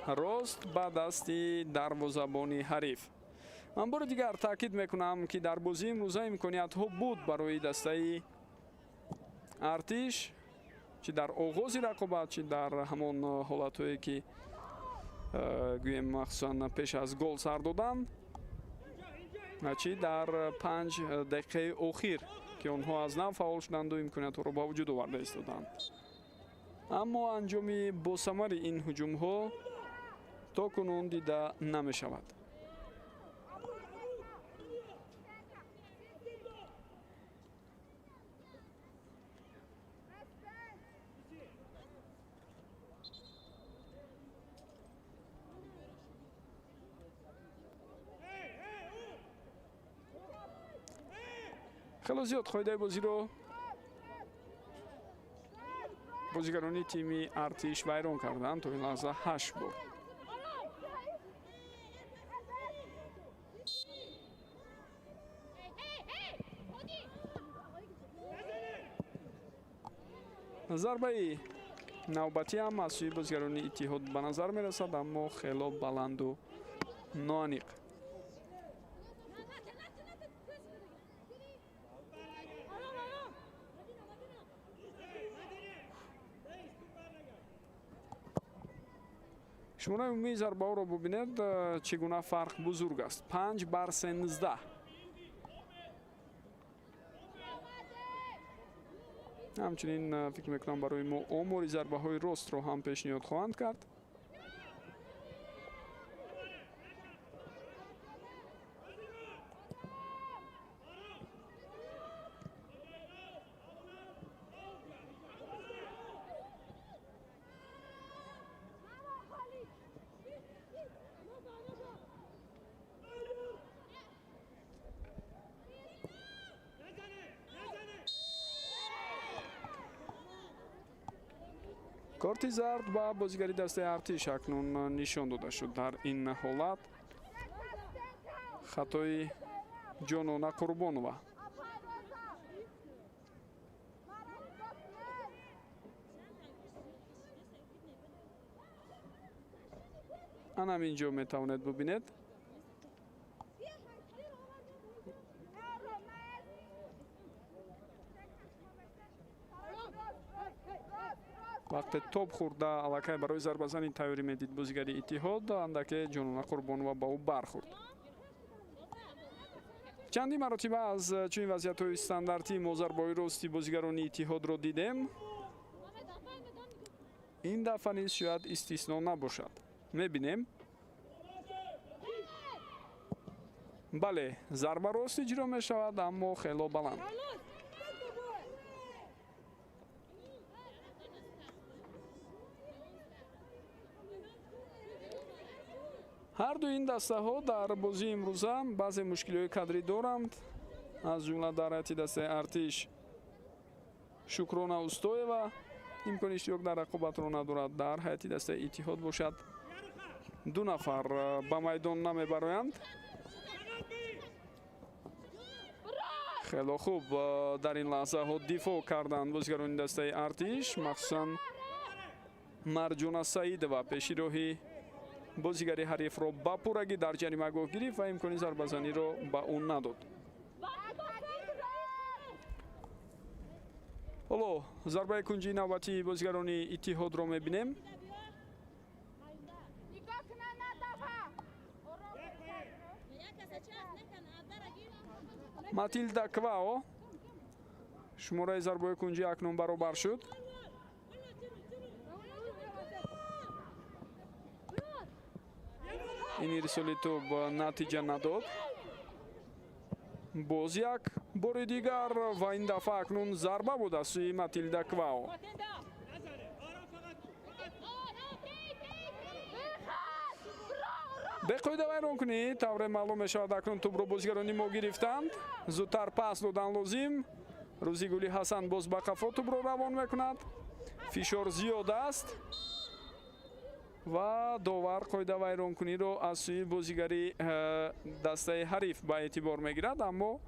рост ба дасти дарвозабони ҳариф. Ман бори дигар таъкид мекунам, ки дар бозии имрӯза имкониятҳо буд барои дастаи Артиш, чӣ дар оғози рақобат, чӣ дар ҳамон ҳолатҳое ки гӯем махсусан пеш аз гол сар додан, чӣ дар 5 дақиқаи охир ки онҳо аз нав фаъол шуданду имкониятҳоро ба вуҷуд оварда истоданд. Аммо анҷоми босамари ин ҳуҷумҳо то кунун дида намешавад. Хело зиёд қоидаи бозиро бозигарони тими Артиш вайрон карданд то ин лаҳза 8 бор. Зарбаи навбатӣ ҳам аз сӯи бозигарони Иттиҳод ба назар мерасад, аммо хело баланду ноаниқ. Шумораи умумии зарбаҳоро бубинед, чӣ гуна фарқ бузург аст. 5 бар 13. Ҳамчунин фикр мекунам барои мо омори зарбаҳои ростро ҳам пешниҳод хоҳанд кард. Корти зард ба бозигари дастаи Артиш акнун нишон дода шуд. Дар ин ҳолат хатои Ҷонона Қурбонова. Ана ҳамин ҷо метавонед бубинед. Вақте топ хӯрда аллакай барои зарбазанӣ тайёрӣ медид бозигари Иттиҳод, андаке Ҷонона Қурбонова ба ӯ бархӯрд. Чандин маротиба аз чунин вазъиятҳои стандартӣ мо зарбаҳои рости бозигарони Иттиҳодро дидем. Ин дафъа низ шояд истисно набошад. Мебинем. Бале, зарба рост иҷро мешавад, аммо хело баланд. Ҳар ду ин дастаҳо дар бозии имрӯза баъзе мушкилиҳои кадрӣ доранд, аз ҷумла дар ҳайати дастаи Артиш Шукрона Устоева имкони иштирок дар рақобатро надорад. Дар ҳайати дастаи Иттиҳод бошад ду нафар ба майдон намебароянд. Хело хуб дар ин лаҳзаҳо дифоъ карданд бозигарони дастаи Артиш, махсусан Марҷона Саидова пеши роҳи бозигари ҳарифро ба пуррагӣ дар ҷаримагоҳ гирифт ва имкони зарбазаниро ба ӯ надод. Ҳоло зарбаи кунҷии навбатии бозигарони Иттиҳодро мебинем. Матилда Квао. Шумораи зарбаҳои кунҷӣ акнун баробар шуд. Ин ирсоли тӯб натиҷа надод. Боз як бори дигар ва ин дафъа акнун зарба буд аз сӯи Матилда Квао. Беқоида вайрон кунӣ, тавре маълум мешавад акнун тӯбро бозигарони мо гирифтанд. Зудтар пас додан лозим. Рӯзигули Ҳасан боз ба қафо тӯбро равон мекунад. Фишор зиёд аст ва довар қоида вайронкуниро аз сӯи бозигари дастаи ҳариф ба эътибор мегирад, аммо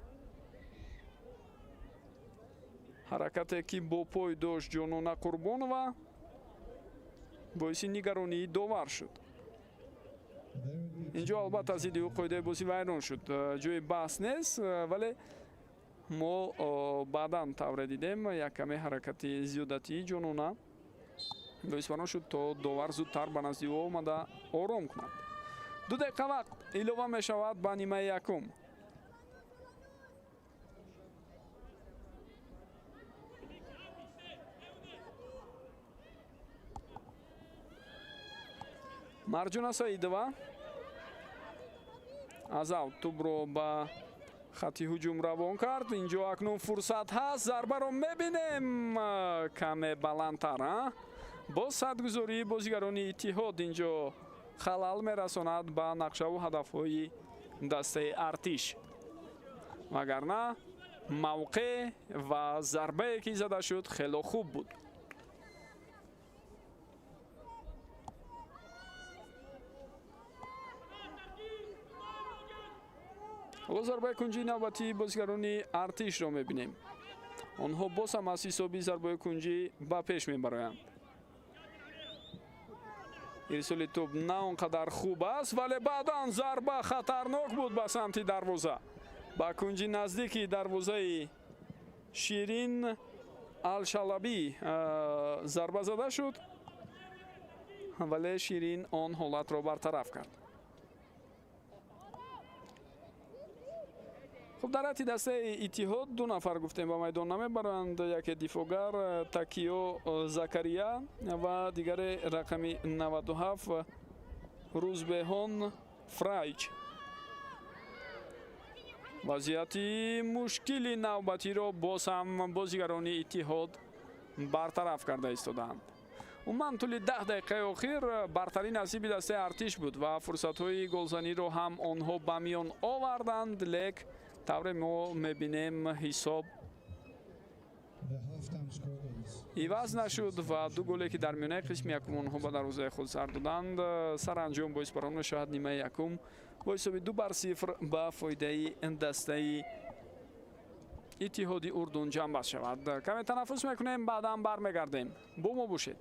ҳаракате ки бо пой дошт Ҷонона Қурбонова боиси нигаронии довар шуд. Инҷо албатта зидди ӯ қоидаи бозӣ вайрон шуд, ҷои баҳс нест, вале мо баъдан тавре дидем як каме ҳаракати зиёдатии Ҷонона боис барон шуд то довар зудтар ба назди ӯ омада ором кунад. 2 дақиқа вақт илова мешавад ба нимаи якум. Марҷона Саидова аз аут тӯбро ба хати ҳуҷум равон кард. Инҷо акнун фурсат ҳаст, зарбаро мебинем каме баландтар. Боз садгузории бозигарони Иттиҳод инҷо халал мерасонад ба нақшаву ҳадафҳои дастаи Артиш. Вагарна мавқеъ ва зарбае ки зада шуд хело хуб буд. Ҳоло зарбаи кунҷии навбатии бозигарони Артишро мебинем. Онҳо боз ҳам аз ҳисоби зарбаи кунҷӣ ба пеш мебароянд. Ирсоли тӯб на он қадар хуб аст, вале баъдан зарба хатарнок буд ба самти дарвоза. Ба кунҷи наздики дарвозаи Ширин Алшалабӣ зарба зада шуд, вале Ширин он ҳолатро бартараф кард. Хуб, дар ҳайати дастаи Иттиҳод ду нафар гуфтем ба майдон намебаранд. Яке дифоъгар Такиё Закария ва дигаре рақами 97 Рӯзбеҳон Фрайч. Вазъияти мушкили навбатиро боз ҳам бозигарони Иттиҳод бартараф карда истодаанд. Умуман тӯли 10 дақиқаи охир бартарӣ насиби дастаи Артиш буд ва фурсатҳои голзаниро ҳам онҳо ба миён оварданд, лек тавре мо мебинем ҳисоб иваз нашуд ва ду голе ки дар миёнаи қисми якум онҳо ба дарвозаи худ сар доданд, саранҷом боис барон мешавад нимаи якум бо ҳисоби 2-0 ба фоидаи дастаи Иттиҳоди Урдун ҷамъбаст шавад. Каме танаффус мекунем, баъдан бармегардем. Бо мо бошед.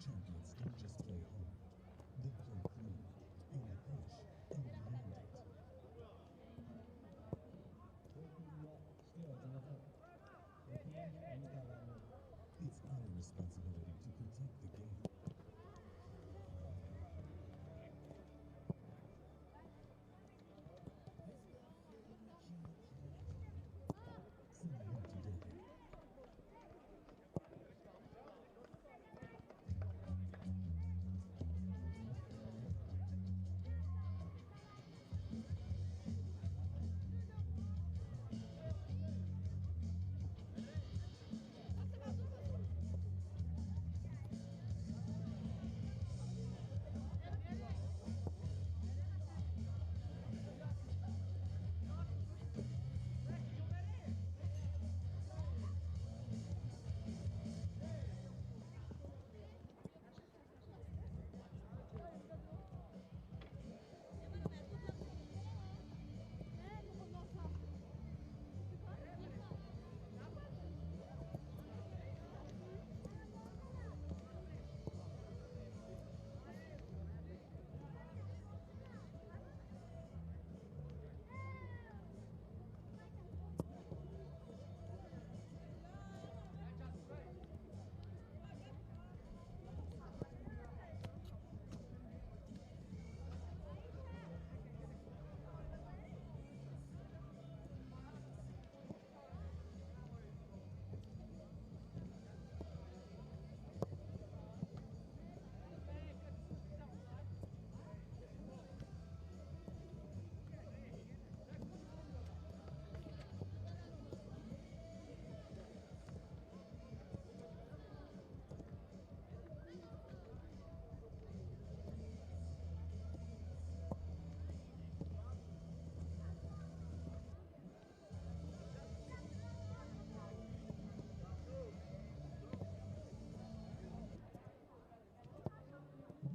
Champions don't just play hard, they play clean, on the pitch, and beyond it. It's our responsibility to protect the game.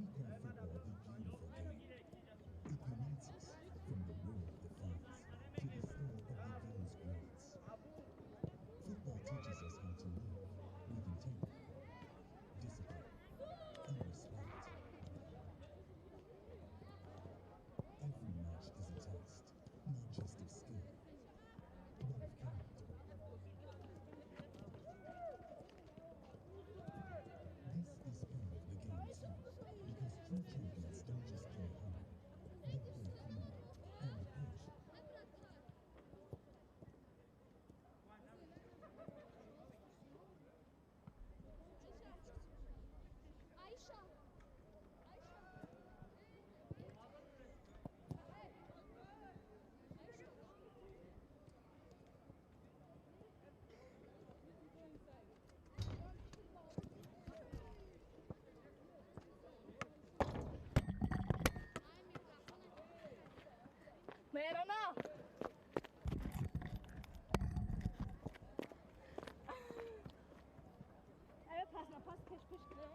From year to decade. We call football the beautiful game. It unites us from the roar of the fans to the thrill of the game's greats. Football teaches us how to live with integrity, discipline, and respect. Every match is a test, not just of skill, but of character. This is part of the game too, because true champions don't just play hard, they play clean, on the pitch. Merona! Evet, pas na pas peş peş gire.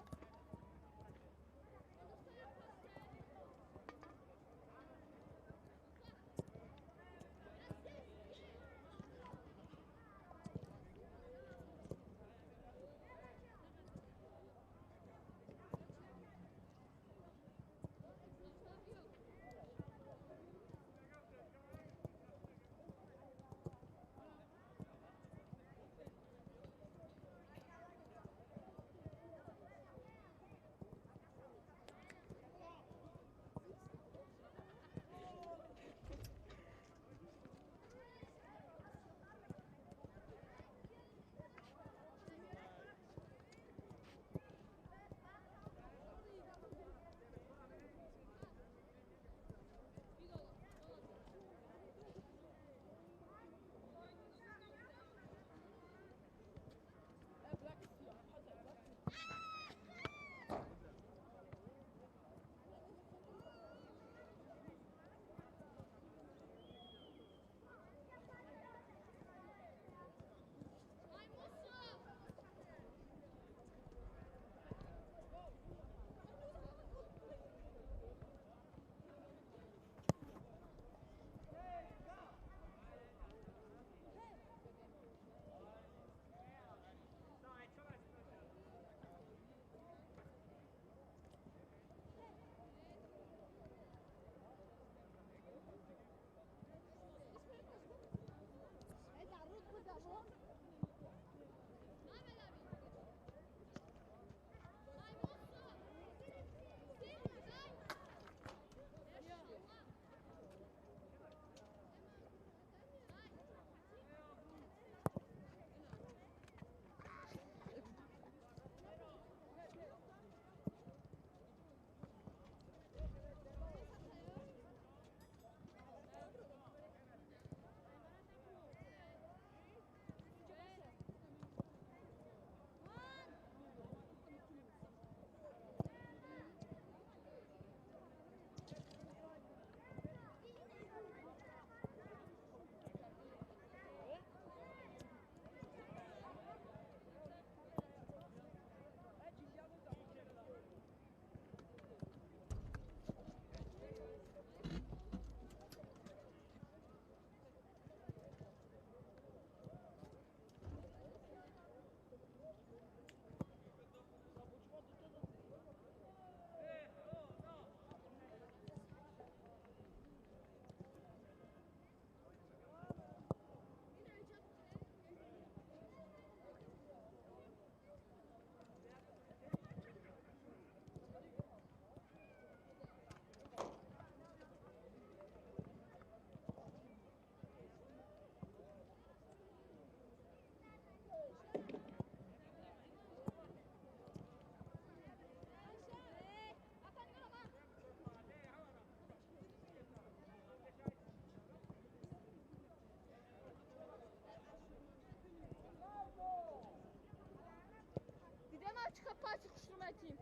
Пас хушруматим.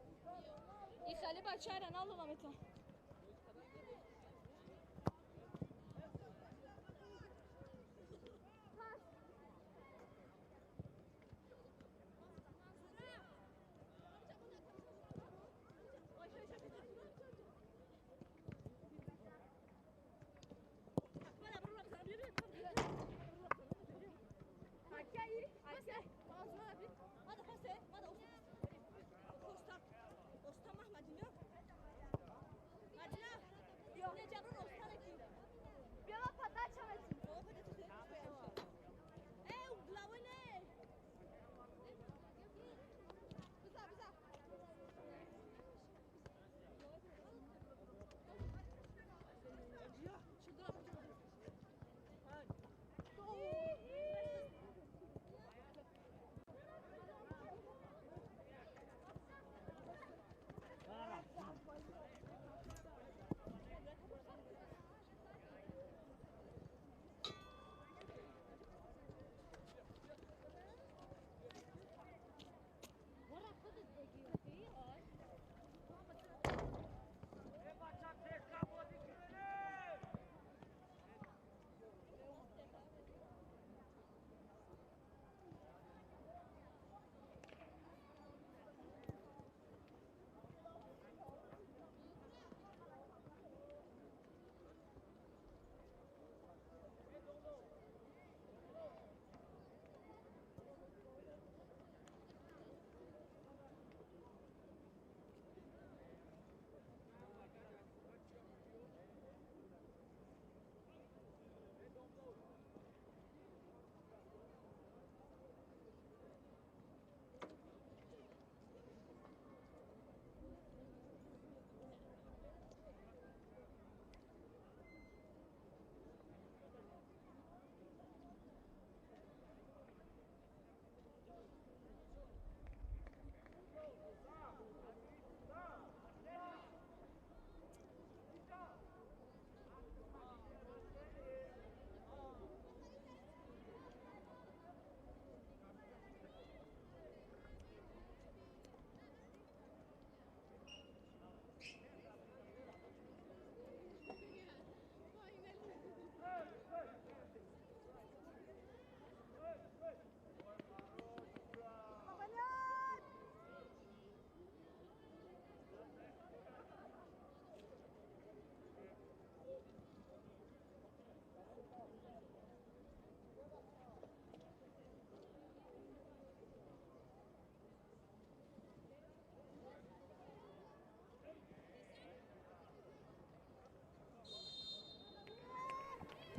И хали бача Роналду мамета.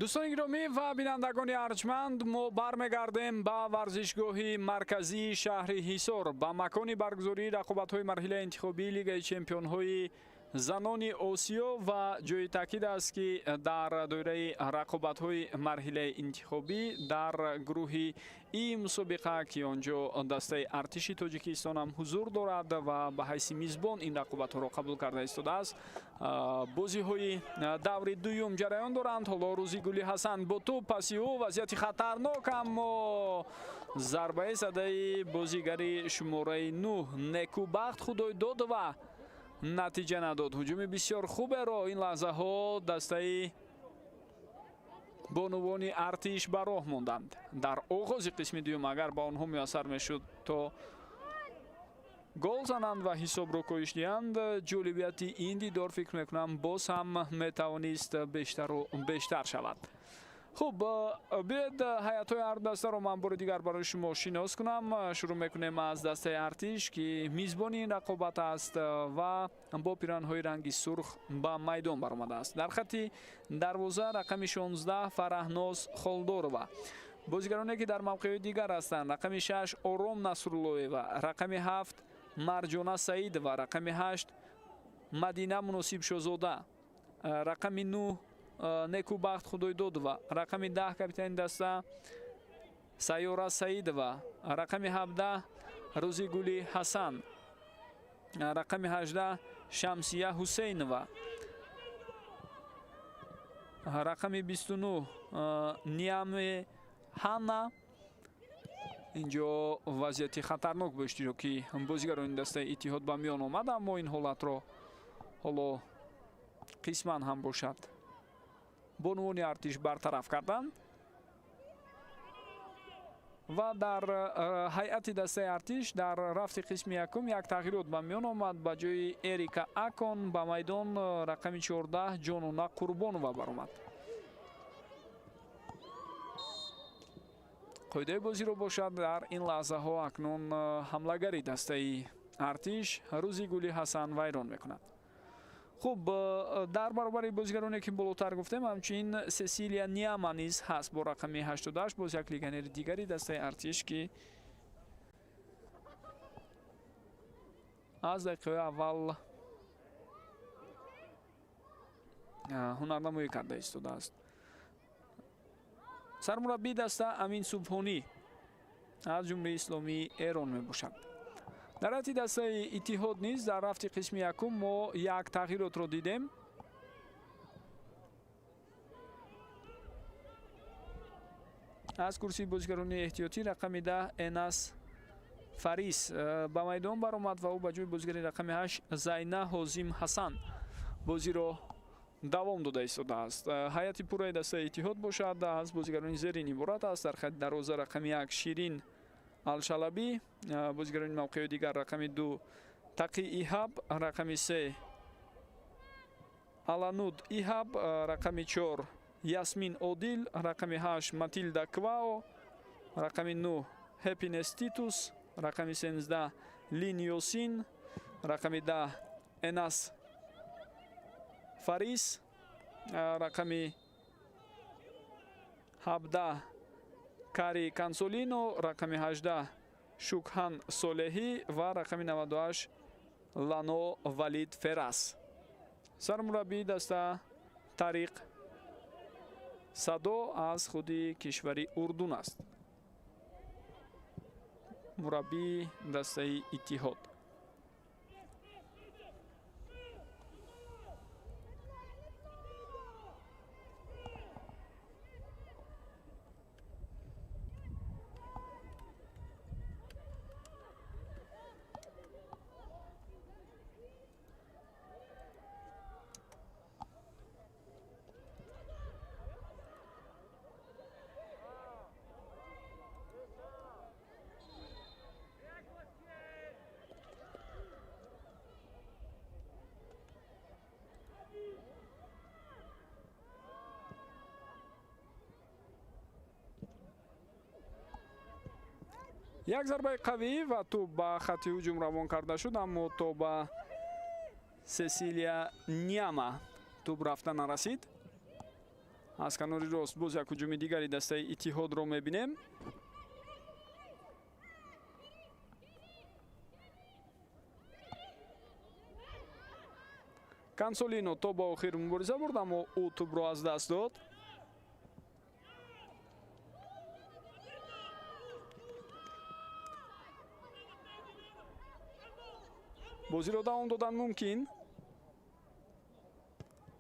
Дӯстони гиромӣ ва бинандагони арҷманд, мо бармегардем ба варзишгоҳи марказии шаҳри Ҳисор, ба макони баргузории рақобатҳои марҳилаи интихобии Лигаи чемпионҳои занони Осиё ва ҷои таъкид аст, ки дар доираи рақобатҳои марҳилаи интихобӣ дар гурӯҳи И мусобиқа, ки он ҷо дастаи артиши Тоҷикистон ҳам ҳузур дорад ва ба ҳайси мизбон ин рақобатҳоро қабул карда истодааст, бозиҳои даври дуюм ҷараён доранд. Ҳоло Рӯзигули Ҳасан бо тӯб, паси ӯ вазъияти хатарнок, аммо зарбаи задаи бозигари шумораи 9 Некубахт Худойдодова натиҷа надод. Ҳуҷуми бисёр хуберо ин лаҳзаҳо дастаи бонувони артиш ба роҳ монданд. Дар оғози қисми дуюм агар ба онҳо муяссар мешуд то гол зананд ва ҳисобро коҳиш диҳанд, ҷолибияти ин дидор, фикр мекунам, боз ҳам метавонист бештару бештар шавад. Хуб, биёед ҳайатҳои ҳар дастаро ман бори дигар барои шумо шинос кунам. Шурӯъ мекунем аз дастаи артиш, ки мизбони ин рақобат аст ва бо пиранҳои ранги сурх ба майдон баромадааст. Дар хатти дарвоза рақами 16 Фараҳноз Холдорова. Бозигароне ки дар мавқеъҳои дигар ҳастанд: рақами 6 Ором Насруллоева, рақами 7 Марҷона Саидова, рақами 8 Мадина Муносибшозода, рақами 9 Некубахт Худойдодова, рақами 10 капитани даста Сайёра Саидова, рақами 17 Рӯзигули Ҳасан, рақами 18 Шамсия Ҳусейнова, рақами 29 Ниаме Ҳанна, Инҷо вазъияти хатарнок бо иштироки бозигарони дастаи Иттиҳод ба миён омад, аммо ин ҳолатро ҳоло қисман ҳам бошад бонувони Артиш бартараф карданд. Ва дар ҳайати дастаи Артиш дар рафти қисми якум як тағйирот ба миён омад. Ба ҷои Эрика Акон ба майдон рақами 14 Ҷонона Қурбонова баромад. Қоидаи бозиро бошад дар ин лаҳзаҳо акнун ҳамлагари дастаи Артиш Рӯзигули Ҳасан вайрон мекунад. Хуб, дар баробари бозигароне ки болотар гуфтем, ҳамчунин Сесилия Ниама низ ҳаст бо рақами 88, боз як легионери дигари дастаи Артиш, ки аз дақиқаи аввал ҳунарнамоӣ карда истодааст. Сармураббии даста Амин Субҳонӣ аз Ҷумҳурии Исломии Эрон мебошад. Дар ҳайати дастаи Иттиҳод низ дар рафти қисми якум мо як тағйиротро дидем. Аз курсии бозигарони эҳтиётӣ рақами 10 Энас Фарис ба майдон баромад ва ӯ ба ҷои бозигари рақами 8 Зайна Ҳозим Ҳасан бозиро давом дода истодааст. Ҳайати пурраи дастаи Иттиҳод бошад аз бозигарони зерин иборат аст. Дар хати дарвоза рақами 1 Ширин Алшалабӣ, бозигарони мавқеи дигар рақами 2 Тақи Иҳаб, рақами 3 Алануд Иҳаб, рақами 4 Ясмин Одил, рақами 8 Матилда Квао, рақами 9 Хеппинес Титус, рақами 13 Лин Ёсин, рақами 10 Энас Фарис, рақами 17 Кари Кансолино, рақами 18 Шукхан Солеҳӣ ва рақами 98 Лано Валид Ферас. Сармураббии даста Тариқ Садо аз худи кишвари Урдун аст. Мураббии дастаи Иттиҳод. Як зарбаи қавӣ ва тӯб ба хатти ҳуҷум равон карда шуд, аммо то ба Сесилия Ниама тӯб рафта нарасид. Аз канори рост боз як ҳуҷуми дигари дастаи Иттиҳодро мебинем. Кансолино то ба охир мубориза бурд, аммо ӯ тӯбро аз даст дод. Бозиро давом додан мумкин.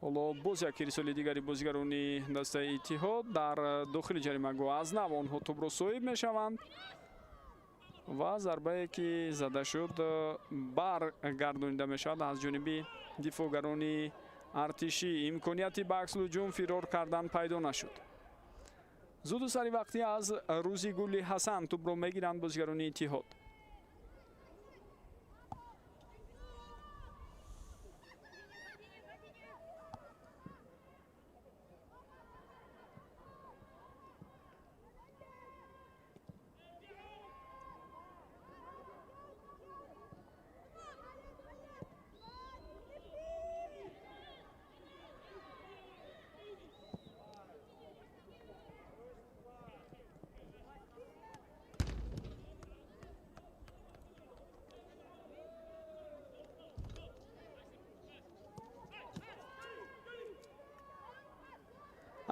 Ҳоло боз як ирсоли дигари бозигарони дастаи Иттиҳод дар дохили ҷаримагоҳ аз нав онҳо тӯбро соҳиб мешаванд ва зарбае ки зада шуд баргардонида мешавад аз ҷониби дифоъгарони артишӣ. Имконияти ба аксулҳуҷум фирор кардан пайдо нашуд. Зуду сари вақтӣ аз Рӯзигули Ҳасан тӯбро мегиранд бозигарони Иттиҳод.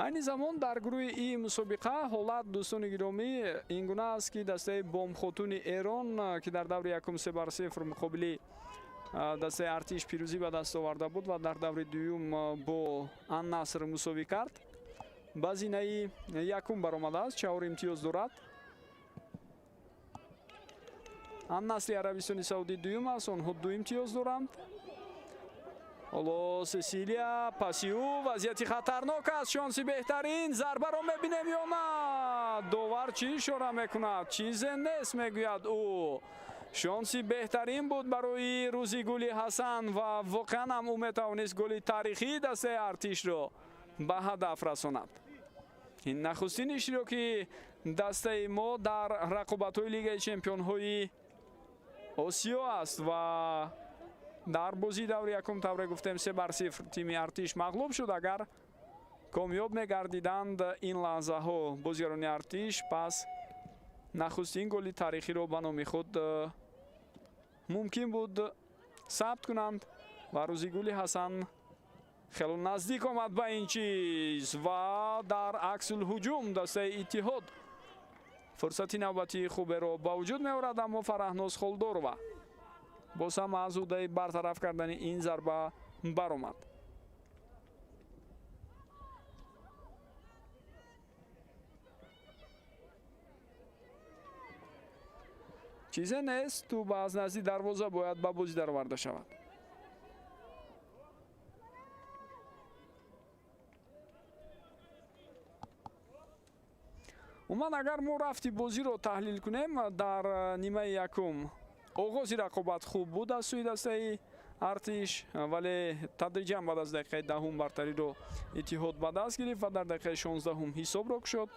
Айни замон дар гурӯҳи И мусобиқа ҳолат, дӯстони гиромӣ, ин гуна аст, ки дастаи Бомхотуни Эрон, ки дар даври якум 3-0 муқобили дастаи Артиш пирӯзӣ ба даст оварда буд ва дар даври дуюм бо Аннаср мусовӣ кард, ба зинаи якум баромадааст, 4 имтиёз дорад. Ан-Насри Арабистони Саудӣ дуюм аст, онҳо 2 имтиёз доранд. Ҳоло Сесилия паси ӯ вазъияти хатарнок аст, шонси беҳтарин, зарбаро мебинем ё на? Довар чӣ ишора мекунад? Чизе нест, мегӯяд ӯ. Шонси беҳтарин буд барои Рӯзигули Ҳасан ва воқеан ҳам ӯ метавонист голи таърихии дастаи Артишро ба ҳадаф расонад. Ин нахустин иштироки дастаи мо дар рақобатҳои Лигаи чемпионҳои Осиё аст ва дар бозии даври якум тавре гуфтем 3-0 тими Артиш мағлуб шуд. Агар комёб мегардиданд ин лаҳзаҳо бозигарони Артиш, пас нахустин голи таърихиро ба номи худ мумкин буд сабт кунанд ва Рӯзигули Ҳасан хело наздик омад ба ин чиз ва дар аксулҳуҷум дастаи Иттиҳод фурсати навбатии хуберо ба вуҷуд меорад, аммо Фараҳноз Холдорова боз ҳам аз ӯҳдаи бартараф кардани ин зарба баромад. Чизе нест, тӯб аз назди дарвоза бояд ба бозӣ дароварда шавад. Умуман агар мо рафти бозиро таҳлил кунем, дар нимаи якум оғози рақобат хуб буд аз сӯи дастаи Артиш, вале тадриҷан баъд аз дақиқаи 10 бартариро Иттиҳод ба даст гирифт ва дар дақиқаи 16 ҳисобро кушод.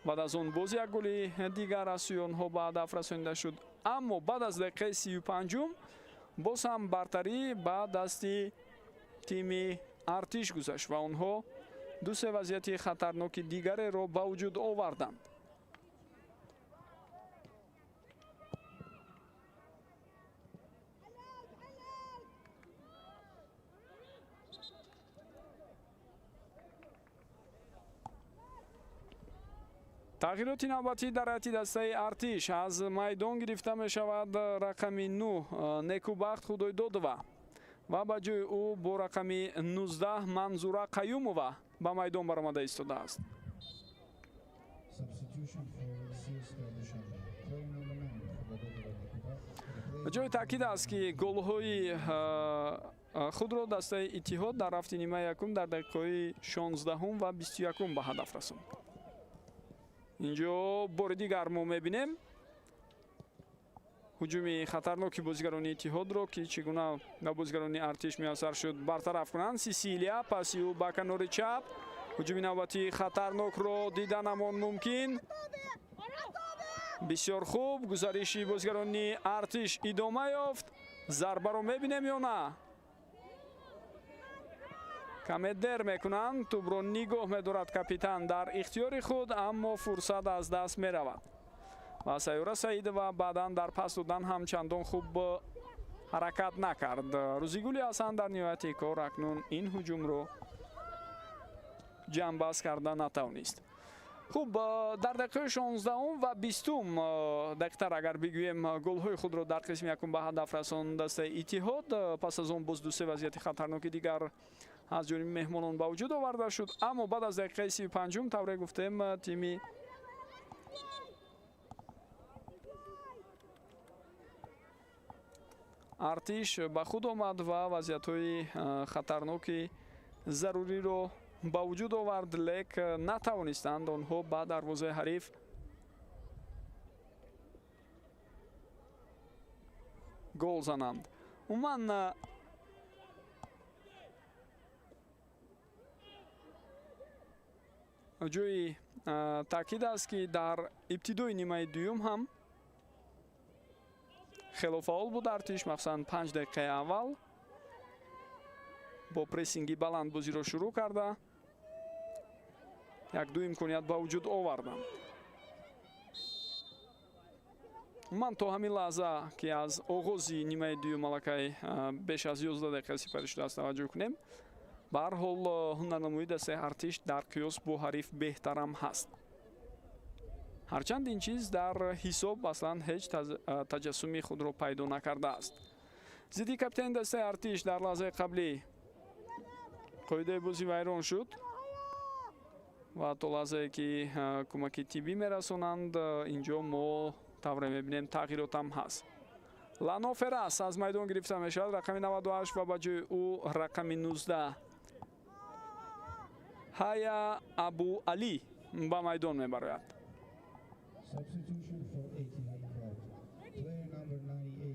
Баъд аз он боз як голи дигар аз сӯи онҳо ба ҳадаф расонида шуд, аммо баъд аз дақиқаи 35 боз ҳам бартарӣ ба дасти тими Артиш гузашт ва онҳо ду-се вазъияти хатарноки дигареро ба вуҷуд оварданд. Тағйироти навбатӣ дар ҳайати дастаи Артиш аз майдон гирифта мешавад рақами 9 Некубахт Худойдодова ва ба ҷои ӯ бо рақами 19 Манзура Қаюмова ба майдон баромада истодааст. Ҷои таъкид аст, ки голҳои худро дастаи Иттиҳод дар рафти нимаи якум дар дақиқаҳои 16 ва 21 ба ҳадаф расонд. Инҷо бори дигар мо мебинем ҳуҷуми хатарноки бозигарони Иттиҳодро, ки чӣ гуна ба бозигарони Артиш муяссар шуд бартараф кунанд. Сисилия паси ӯ ба канори чап, ҳуҷуми навбатии хатарнокро диданамон мумкин. Бисёр хуб гузариши бозигарони Артиш идома ёфт. Зарбаро мебинем ё на? Каме дер мекунанд, тӯбро нигоҳ медорад капитан дар ихтиёри худ, аммо фурсат аз даст меравад ва Сайёра Саидова баъдан дар пас додан ҳам чандон хуб ҳаракат накард. Рӯзигули Ҳасан дар ниҳояти кор акнун ин ҳуҷумро ҷамъбаст карда натавонист. Хуб, дар дақиқаи 16 ва 20 дақиқтар агар бигӯем, голҳои худро дар қисми якум ба ҳадаф расонд дастаи Иттиҳод. Пас аз он боз ду-се вазъияти хатарноки дигар аз ҷониби меҳмонон ба вуҷуд оварда шуд, аммо баъд аз дақиқаи 35 тавре гуфтем тими Артиш ба худ омад ва вазъиятҳои хатарноки заруриро ба вуҷуд овард, лек натавонистанд онҳо ба дарвозаи ҳариф гол зананд. Умуман ҷои таъкид аст, ки дар ибтидои нимаи дуюм ҳам хело фаъол буд Артиш, махсусан 5 дақиқаи аввал бо прессинги баланд бозиро шурӯъ карда як-ду имконият ба вуҷуд оварданд. Умуман то ҳамин лаҳза, ки аз оғози нимаи дуюм аллакай беш аз 11 дақиқа сипарӣ шудааст, таваҷҷӯҳ кунем, ба ҳар ҳол ҳунарнамоии дастаи Артиш дар қиёс бо ҳариф беҳтарам ҳаст. Ҳарчанд ин чиз дар ҳисоб аслан ҳеҷ таҷассуми худро пайдо накардааст. Зидди капитани дастаи Артиш дар лаҳзаи қаблӣ қоидаи бозӣ вайрон шуд ва то лаҳзае ки кӯмаки тиббӣ мерасонанд, инҷо мо тавре мебинем тағйиротам ҳаст. Лано Ферас аз майдон гирифта мешавад, рақами 98, ва ба ҷои ӯ рақами 19 Ҳая Абу Алӣ ба майдон мебарояд. Substitution for Etihad Club. Player number 98,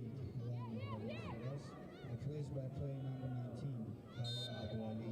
Lano Ferras, replaced by player number 19, Haya Abu Ali.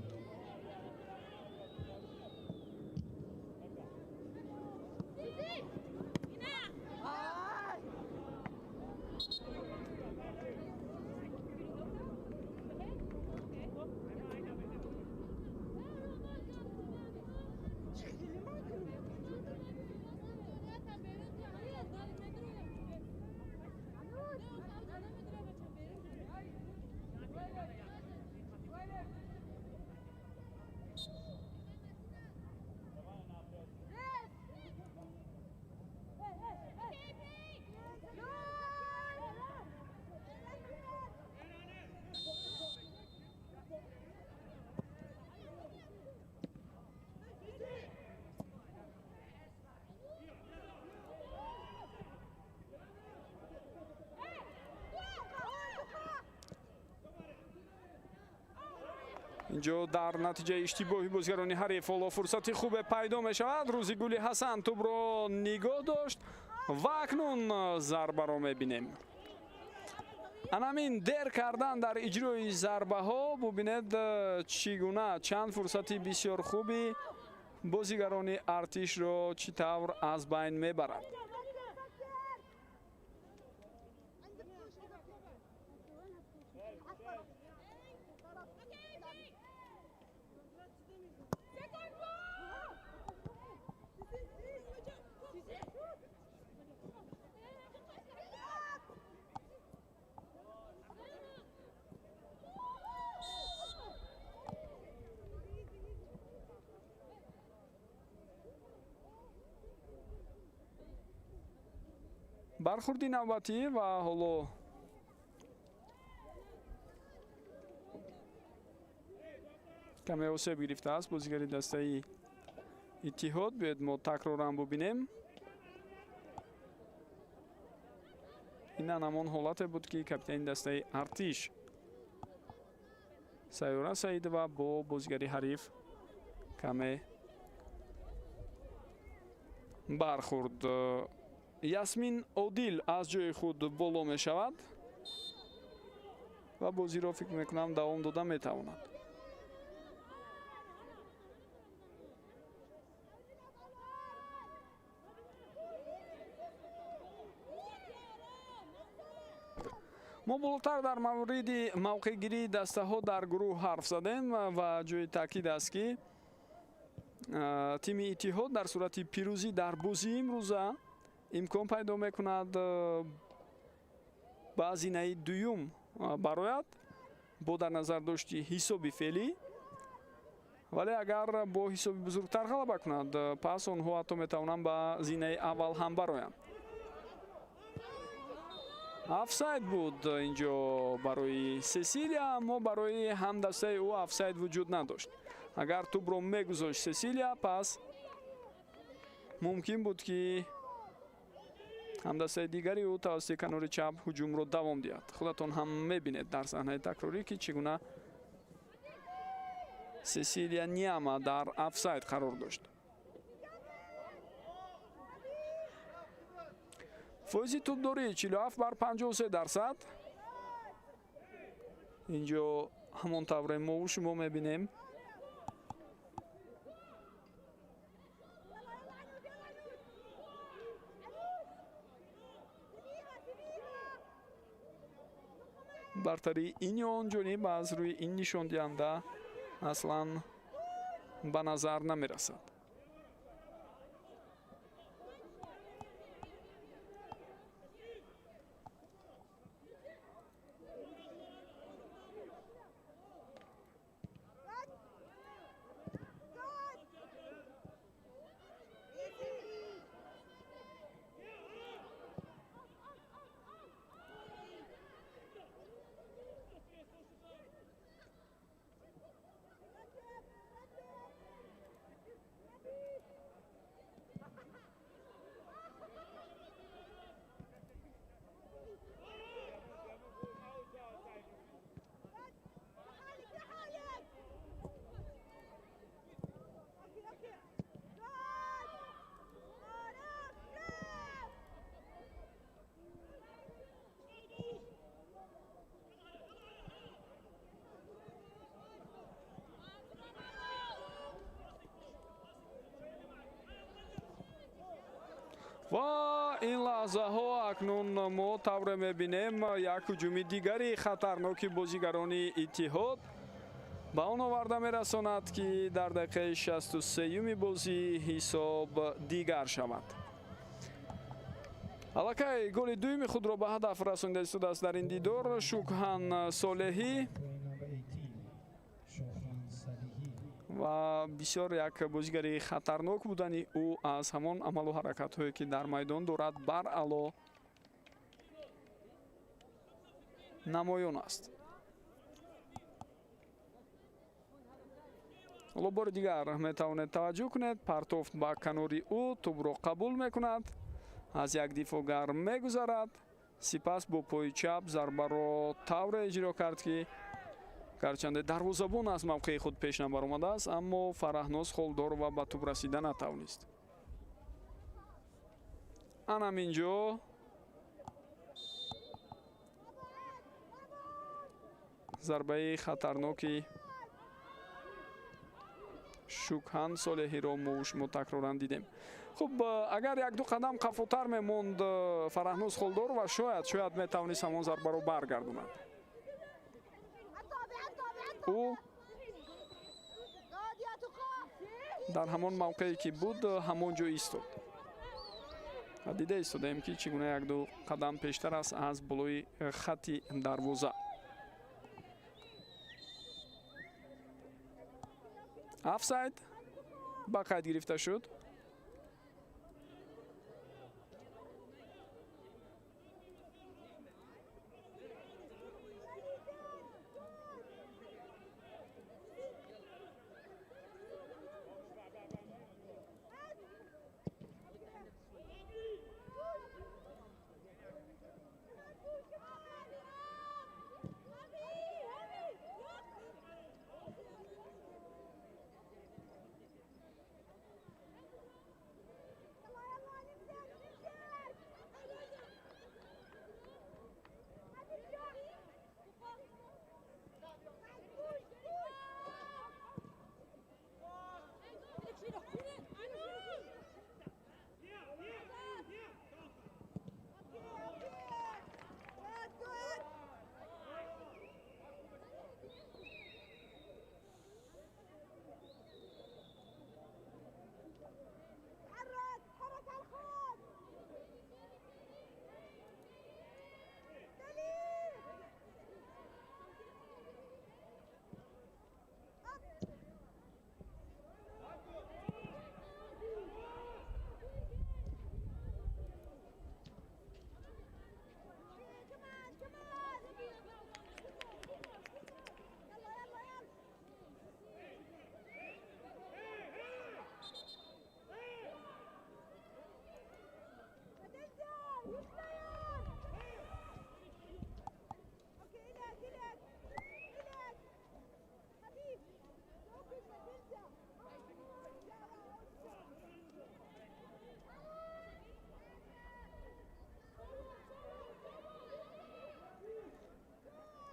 Инҷо дар натиҷаи иштибоҳи бозигарони ҳариф ҳоло фурсати хубе пайдо мешавад. Рӯзигули Ҳасан тӯбро нигоҳ дошт ва акнун зарбаро мебинем. Анамин дер кардан дар иҷрои зарбаҳо, бубинед чӣ гуна чанд фурсати бисёр хуби бозигарони артишро чӣ тавр аз байн мебарад. Бархурди навбатӣ ва ҳоло каме осеб гирифтааст бозигари дастаи Иттиҳод. Биёед мо такроран бубинем. Ин ҳамон ҳолате буд, ки капитани дастаи Артиш Сайёра Саидова бо бозигари ҳариф каме бархурд. Ясмин Одил аз ҷои худ боло мешавад ва бозиро фикр мекунам давом дода метавонад. Мо болотар дар мавриди мавқеъгирии дастаҳо дар гурӯҳ ҳарф задем ва ҷои таъкид аст, ки тими Иттиҳод дар сурати пирӯзӣ дар бозии имрӯза имкон пайдо мекунад ба зинаи дуюм барояд бо дар назар дошти ҳисоби феълӣ, вале агар бо ҳисоби бузургтар ғалаба кунад, пас онҳо ҳатто метавонанд ба зинаи аввал ҳам бароянд. Офсайд буд инҷо барои Сесилия, аммо барои ҳамдастаи ӯ офсайд вуҷуд надошт. Агар тӯбро мегузошт Сесилия, пас мумкин буд, ки ҳамдастаи дигари ӯ тавассути канори чап ҳуҷумро давом диҳад. Худатон ҳам мебинед дар саҳнаи такрорӣ, ки чӣ гуна Сесилия Ниама дар офсайд қарор дошт. Фоизи тӯбдорӣ 47 бар 53%. Инҷо ҳамон тавре мову шумо мебинем. Бартарии ин ё он ҷониб аз рӯи ин нишондиҳанда аслан ба назар намерасад. Лаҳзаҳо акнун мо тавре мебинем, як ҳуҷуми дигари хатарноки бозигарони Иттиҳод ба он оварда мерасонад, ки дар дақиқаи 63-юми бозӣ ҳисоб дигар шавад. Аллакай голи дуюми худро ба ҳадаф расонида истодааст дар ин дидор Шукҳан Солеҳӣ. Ва бисёр як бозигари хатарнок будани ӯ аз ҳамон амалу ҳаракатҳое, ки дар майдон дорад, баръало намоён аст. Ҳоло бори дигар метавонед таваҷҷӯҳ кунед, партофт ба канори ӯ, тӯбро қабул мекунад, аз як дифоъгар мегузарад, сипас бо пои чап зарбаро тавре иҷро кард, ки гарчанде дарвозабон аз мавқеи худ пеш набаромадааст, аммо Фараҳноз Холдорова ба тӯб расида натавонист. Анам инҷо зарбаи хатарноки Шукҳан Солеҳиро мо шумо такроран дидем. Хуб, агар як-ду қадам қафотар мемонд Фараҳноз Холдорова, шояд метавонист ҳамон зарбаро баргардонад. Ӯ дар ҳамон мавқее, ки буд, ҳамон ҷо истод. Ва дида истодаем, ки чӣ гуна як-ду қадам пештар аст аз болои хатти дарвоза. Офсайд ба қайд гирифта шуд.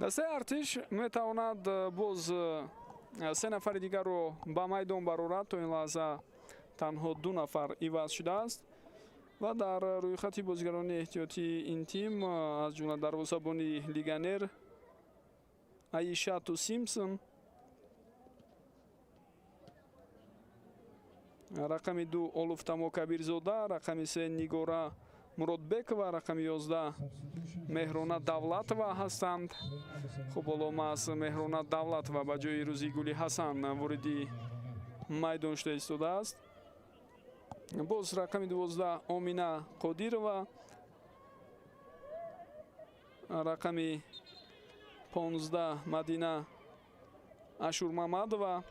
Дастаи Артиш метавонад боз се нафари дигарро ба майдон барорад. То ин лаҳза танҳо 2 нафар иваз шудааст ва дар рӯйхати бозигарони эҳтиётии ин тим, аз ҷумла дарвозабони легионер Аишату Симпсон, рақами 2 Олуфтамо Кабирзода, рақами 3 Нигора Муродбекова, рақами 11 Меҳрона Давлатова ҳастанд. Хуб, ҳоло маҳз Меҳрона Давлатова ба ҷои Рӯзигули Ҳасан вориди майдон шуда истодааст. Боз рақами 12 Омина Қодирова, рақами 15 Мадина Ашурмамадова,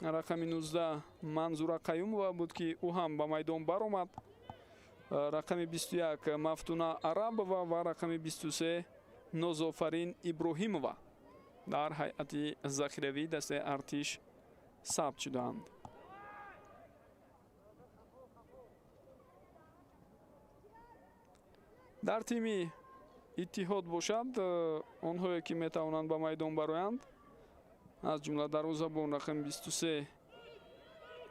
рақами 19 Манзура Қаюмова буд, ки ӯ ҳам ба майдон баромад. Рақами 21 Мафтуна Арабова ва рақами 23 Нозофарин Иброҳимова дар ҳайати захиравии дастаи Артиш сабт шудаанд. Дар тими Иттиҳод бошад, онҳое ки метавонанд ба майдон бароянд, аз ҷумла дарвозабон рақами 23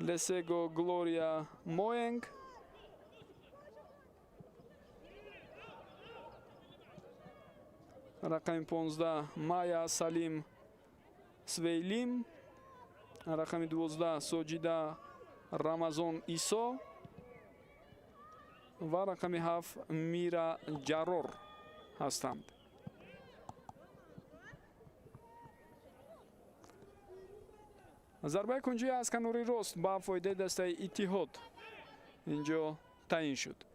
Лесего Глория Моенг, Рақами 15 Майя Салим Свейлим, рақами 12 Соҷида Рамазон Исо ва рақами 7 Мира Ҷаррор ҳастанд. Зарбаи кунҷӣ аз канори рост ба фоидаи дастаи Иттиҳод инҷо таъин шуд.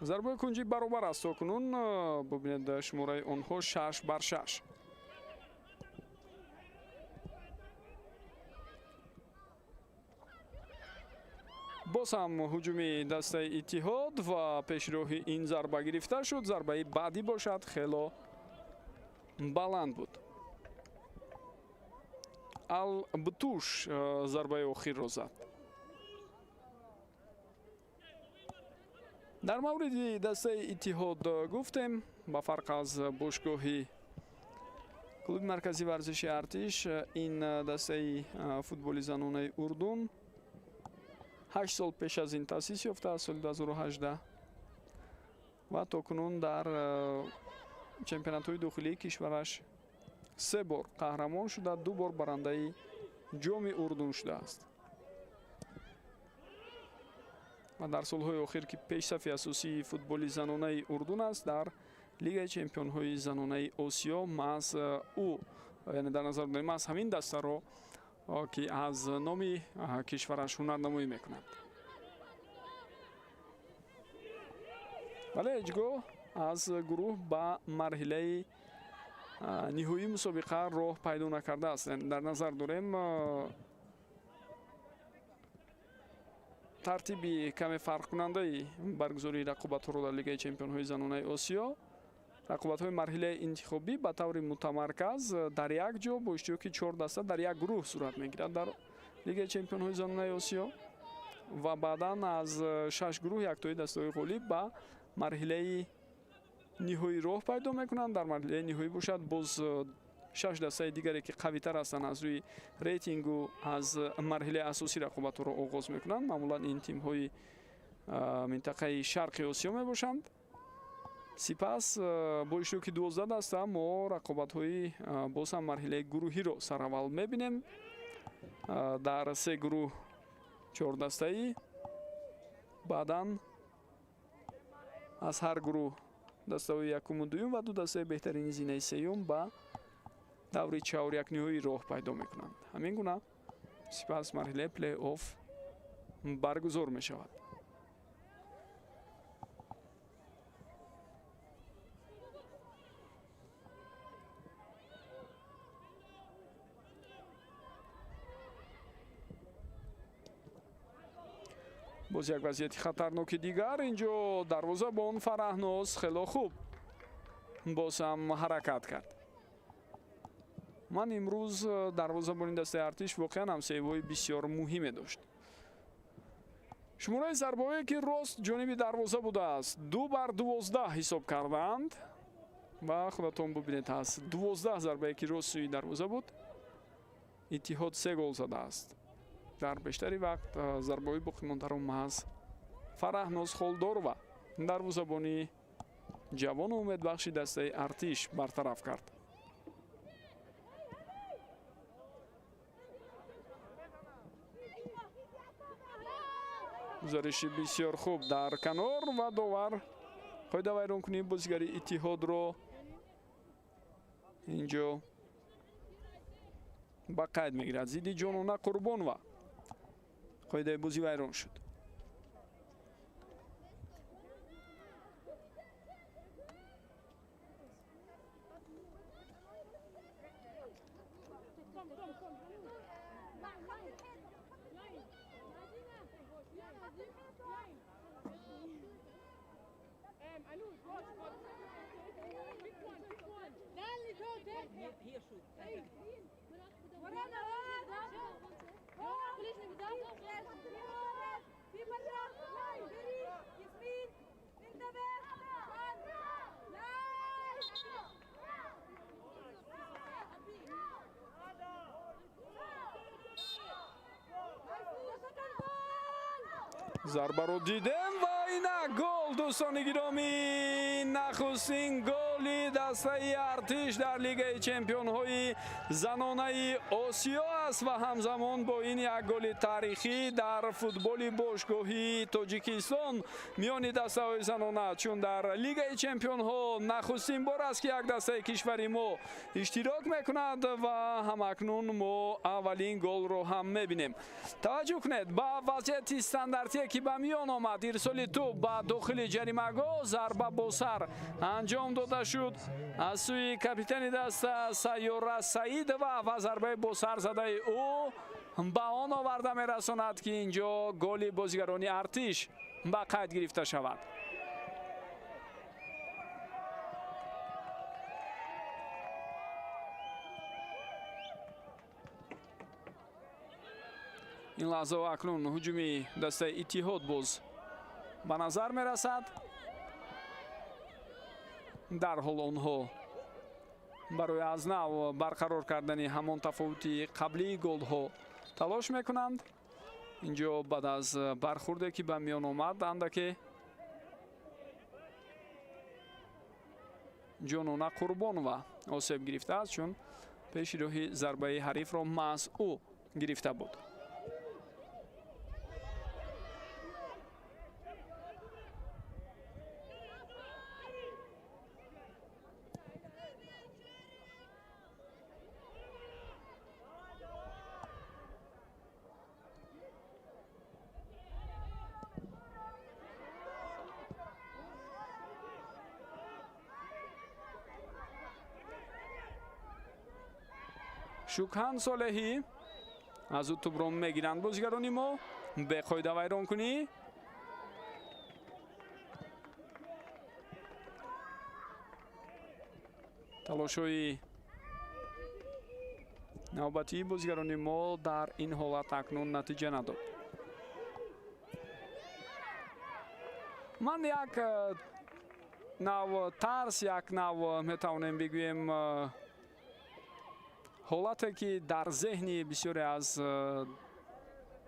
Зарбаи кунҷӣ баробар аст то кунун. Бубинед, шумораи онҳо 6-6. Боз ҳам ҳуҷуми дастаи Иттиҳод ва пешроҳи ин зарба гирифта шуд. Зарбаи баъдӣ бошад хело баланд буд. Албтуш зарбаи охирро зад. Дар мавриди дастаи Иттиҳод гуфтем, ба фарқ аз бошгоҳи клуби марказии варзиши Артиш, ин дастаи футболи занонаи Урдун 8 сол пеш аз ин таъсис ёфтааст, соли 2018, ва то кунун дар чемпионатҳои дохилии кишвараш 3 бор қаҳрамон шуда, 2 бор барандаи ҷоми Урдун шудааст. Ва дар солҳои охир, ки пешсафи асосии футболи занонаи Урдун аст, дар Лигаи чемпионҳои занонаи Осиё маҳз ӯ, яъне дар назар дорем маҳз ҳамин дастаро, ки аз номи кишвараш ҳунарнамоӣ мекунад. Вале ҳеҷ гоҳ аз гурӯҳ ба марҳилаи ниҳоии мусобиқа роҳ пайдо накардааст. Дар назар дорем тартиби каме фарқкунандаи баргузории рақобатҳоро дар Лигаи чемпионҳои занонаи Осиё. Рақобатҳои марҳилаи интихобӣ ба таври мутамарказ дар як ҷо бо иштироки 4 даста дар як гурӯҳ сурат мегирад дар Лигаи чемпионҳои занонаи Осиё ва баъдан аз 6 гурӯҳ яктои дастаҳои ғолиб ба марҳилаи ниҳоӣ роҳ пайдо мекунанд. Дар марҳилаи ниҳоӣ бошад боз 6 дастаи дигаре, ки қавитар ҳастанд аз рӯи рейтингу, аз марҳилаи асосӣ рақобатҳоро оғоз мекунанд. Маъмулан ин тимҳои минтақаи Шарқи Осиё мебошанд. Сипас бо иштироки 12 даста мо рақобатҳои боз ҳам марҳилаи гурӯҳиро сараввал мебинем. Дар 3 гурӯҳ 4 дастаӣ, баъдан аз ҳар гурӯҳ дастаҳои якуму дуюм ва 2 дастаи беҳтарини зинаи сеюм ба даври чаҳорякниҳоӣ роҳ пайдо мекунанд. Ҳамин гуна сипас марҳилаи плей-офф баргузор мешавад. Боз як вазъияти хатарноки дигар. Инҷо дарвозабон Фараҳноз хело хуб боз ҳам ҳаракат кард. Ман имрӯз дарвозабони дастаи Артиш воқеан ҳам сейвҳои бисёр муҳиме дошт. Шумораи зарбаҳое, ки рост ҷониби дарвоза будааст, 2-12 ҳисоб кардаанд ва худатон бубинед, аз 12 зарбае, ки рост сӯи дарвоза буд, Иттиҳод 3 гол задааст. Дар бештари вақт зарбаҳои боқимондаро маҳз Фараҳноз Холдорова, дарвозабони ҷавону умедбахши дастаи Артиш, бартараф кард. Гузариши бисёр хуб дар канор ва довар қоидавайронкунии бозигари Иттиҳодро инҷо ба қайд мегирад. Зидди Ҷонона Қурбонова қоидаи бозӣ вайрон шуд. Зарбаро дидем ва инак гол, дӯстони гиромӣ, нахустин голи дастаи Артиш дар Лигаи чемпионҳои занонаи Осиё аст ва ҳамзамон бо ин як голи таърихӣ дар футболи бошгоҳии Тоҷикистон миёни дастаҳои занона, чун дар Лигаи чемпионҳо нахустин бор аст, ки як дастаи кишвари мо иштирок мекунад ва ҳамакнун мо аввалин голро ҳам мебинем. Таваҷҷӯҳ кунед ба вазъияти стандартие, ки ба миён омад. Ирсоли тӯб ба дохили ҷаримагоҳ, зарба бо сар анҷом дода шуд аз сӯи капитани даста Сайёра Саидова ва зарбаи бо сар задаи ӯ ба он оварда мерасонад, ки инҷо голи бозигарони Артиш ба қайд гирифта шавад. Ин лаҳзаҳо акнун ҳуҷуми дастаи Иттиҳод боз ба назар мерасад. Дарҳол онҳо барои аз нав барқарор кардани ҳамон тафовути қаблии голҳо талош мекунанд. Инҷо баъд аз бархурде, ки ба миён омад, андаке Ҷонона Қурбонова осеб гирифтааст, чун пеши роҳи зарбаи ҳарифро маҳз ӯ гирифта буд. Шукхан Солеҳӣ аз ӯ тӯбро мегиранд бозигарони мо. Беқоида вайронкунӣ. Талошҳои навбатии бозигарони мо дар ин ҳолат акнун натиҷа надод. Ман як нав тарс, як нав метавонем бигӯем ҳолате, ки дар зеҳни бисёре аз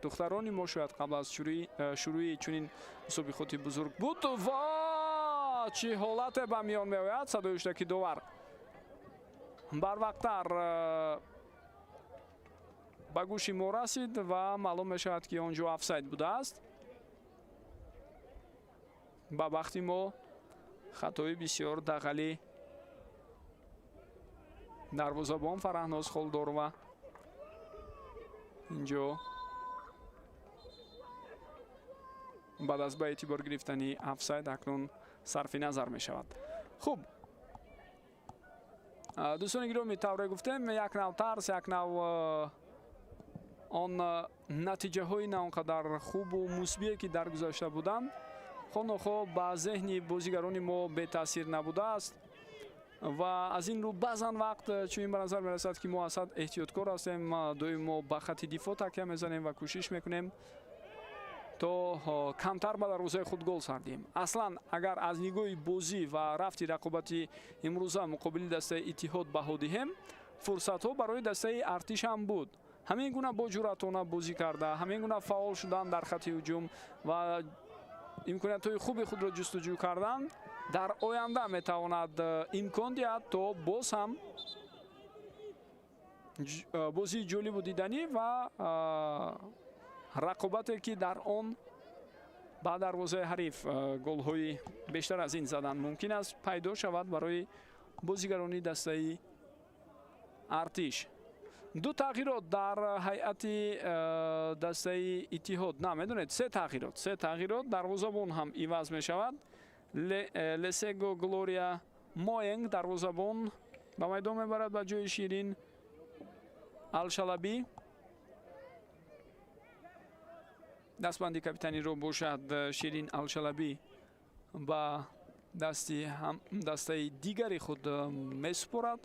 духтарони мо шояд қабл аз шурӯи чунин мусобиқоти бузург буд ва чӣ ҳолате ба миён меояд. Садои ки довар барвақттар ба гӯши мо расид ва маълум мешавад, ки он ҷо офсайд будааст. Ба бахти мо хатои бисёр дағалӣ дарвозабон Фараҳноз Холдорова инҷо баъд аз ба эътибор гирифтани офсайд акнун сарфи назар мешавад. Хуб, дӯстони гиромӣ, тавре гуфтем, як нав тарс, як нав он натиҷаҳои на он қадар хубу мусбие, ки дар гузашта буданд, хонохо ба зеҳни бозигарони мо бетаъсир набудааст ва аз ин рӯ баъзан вақт чунин ба назар мерасад, ки мо аз ҳад эҳтиёткор ҳастем, доим мо ба хатти дифоъ такя мезанем ва кӯшиш мекунем то камтар ба дарвозаи худ гол сар диҳем. Аслан агар аз нигоҳи бозӣ ва рафти рақобати имрӯза муқобили дастаи Иттиҳод баҳо диҳем, фурсатҳо барои дастаи Артиш ҳам буд. Ҳамин гуна бо ҷуръатона бозӣ карда, ҳамин гуна фаъол шудан дар хатти ҳуҷум ва имкониятҳои хуби худро ҷустуҷӯ кардан дар оянда метавонад имкон диҳад, то боз ҳам бозии ҷолибу диданӣ ва рақобате, ки дар он ба дарвозаи ҳариф голҳои бештар аз ин задан мумкин аст, пайдо шавад барои бозигарони дастаи Артиш. Ду тағйирот дар ҳайати дастаи Иттиҳод. На, медонед, се тағйирот, се тағйирот. Дарвозабон ҳам иваз мешавад. Лесего Глория Моенг дарвозабон ба майдон мебарад ба ҷои Ширин Алшалабӣ. Дастбанди капитаниро бошад Ширин Алшалабӣ ба дасти дастаи дигари худ месупорад.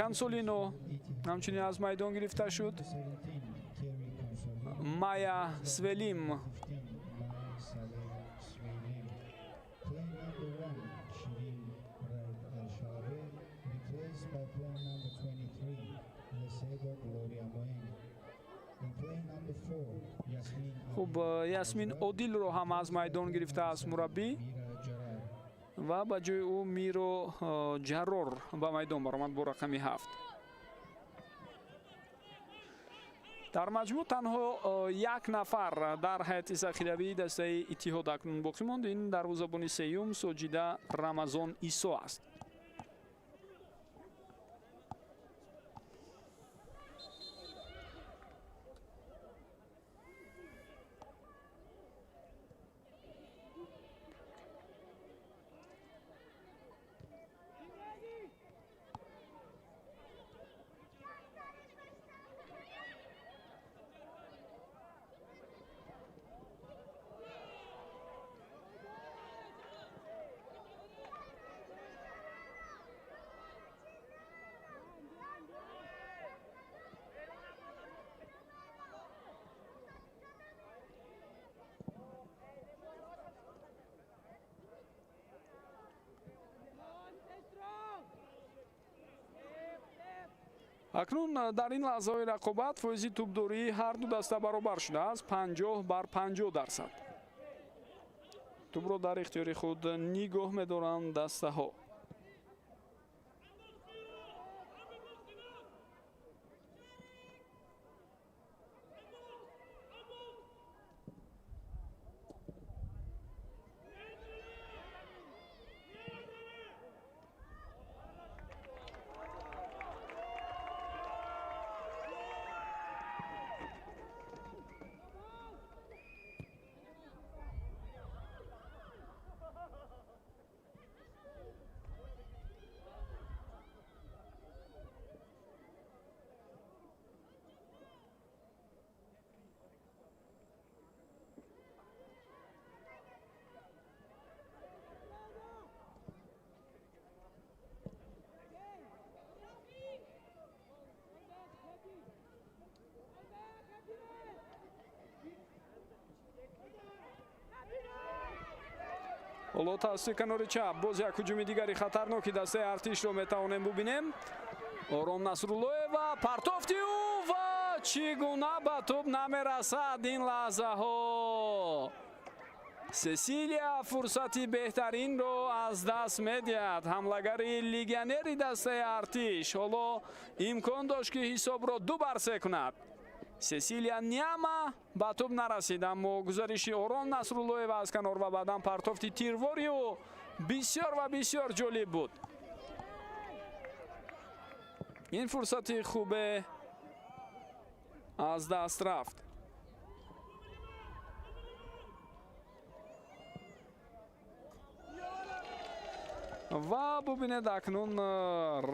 Консолино ҳамчунин аз майдон гирифта шуд. Майя Свелим Replaced by player number 23, Lesego Gloria Moeng. And player Хуб, Ясмин Одилро ҳам аз майдон гирифтааст мураббӣ ва ба ҷои ӯ Миро Ҷаррор ба майдон баромад бо рақами 7. Дар маҷмӯъ танҳо як нафар дар ҳайати захиравии дастаи Иттиҳод акнун боқӣ монд. Ин дарвозабони сеюм Соҷида Рамазон Исо аст. Акнун дар ин лаҳзаҳои рақобат фоизи тӯбдории ҳар ду даста баробар шудааст 50 бар 50%. Тӯбро дар ихтиёри худ нигоҳ медоранд дастаҳо. Ҳоло тавассути канори чап боз як ҳуҷуми дигари хатарноки дастаи Артишро метавонем бубинем. Ором Насруллоева, партофти ӯ ва чӣ гуна ба тӯб намерасад ин лаҳзаҳо. Сесилия фурсати беҳтаринро аз даст медиҳад. Ҳамлагари легионери дастаи Артиш ҳоло имкон дошт, ки ҳисобро 2 бар 3 кунад. Сесилия Ниама ба тӯб нарасид, аммо гузариши Ором Насруллоева аз канор ва баъдан партофти тирвори ӯ бисёр ва бисёр ҷолиб буд. Ин фурсати хубе аз даст рафт. Ва бубинед, акнун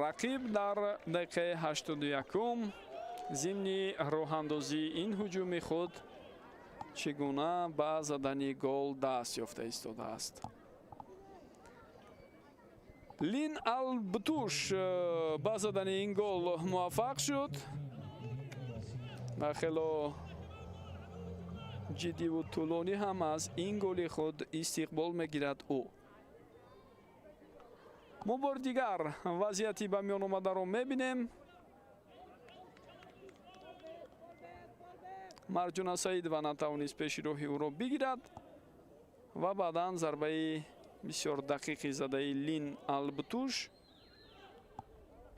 рақиб дар дақиқаи 81-ум зимни роҳандозии ин ҳуҷуми худ чӣ гуна ба задани гол даст ёфта истодааст. Лин Албтуш ба задани ин гол муваффақ шуд ва хело ҷиддиву тӯлонӣ ҳам аз ин голи худ истиқбол мегирад ӯ. Мо бори дигар вазъияти ба миён омадаро мебинем. Марҷуна Саидова натавонист пеши роҳи ӯро бигирад ва баъдан зарбаи бисёр дақиқи задаи Лин Албтуш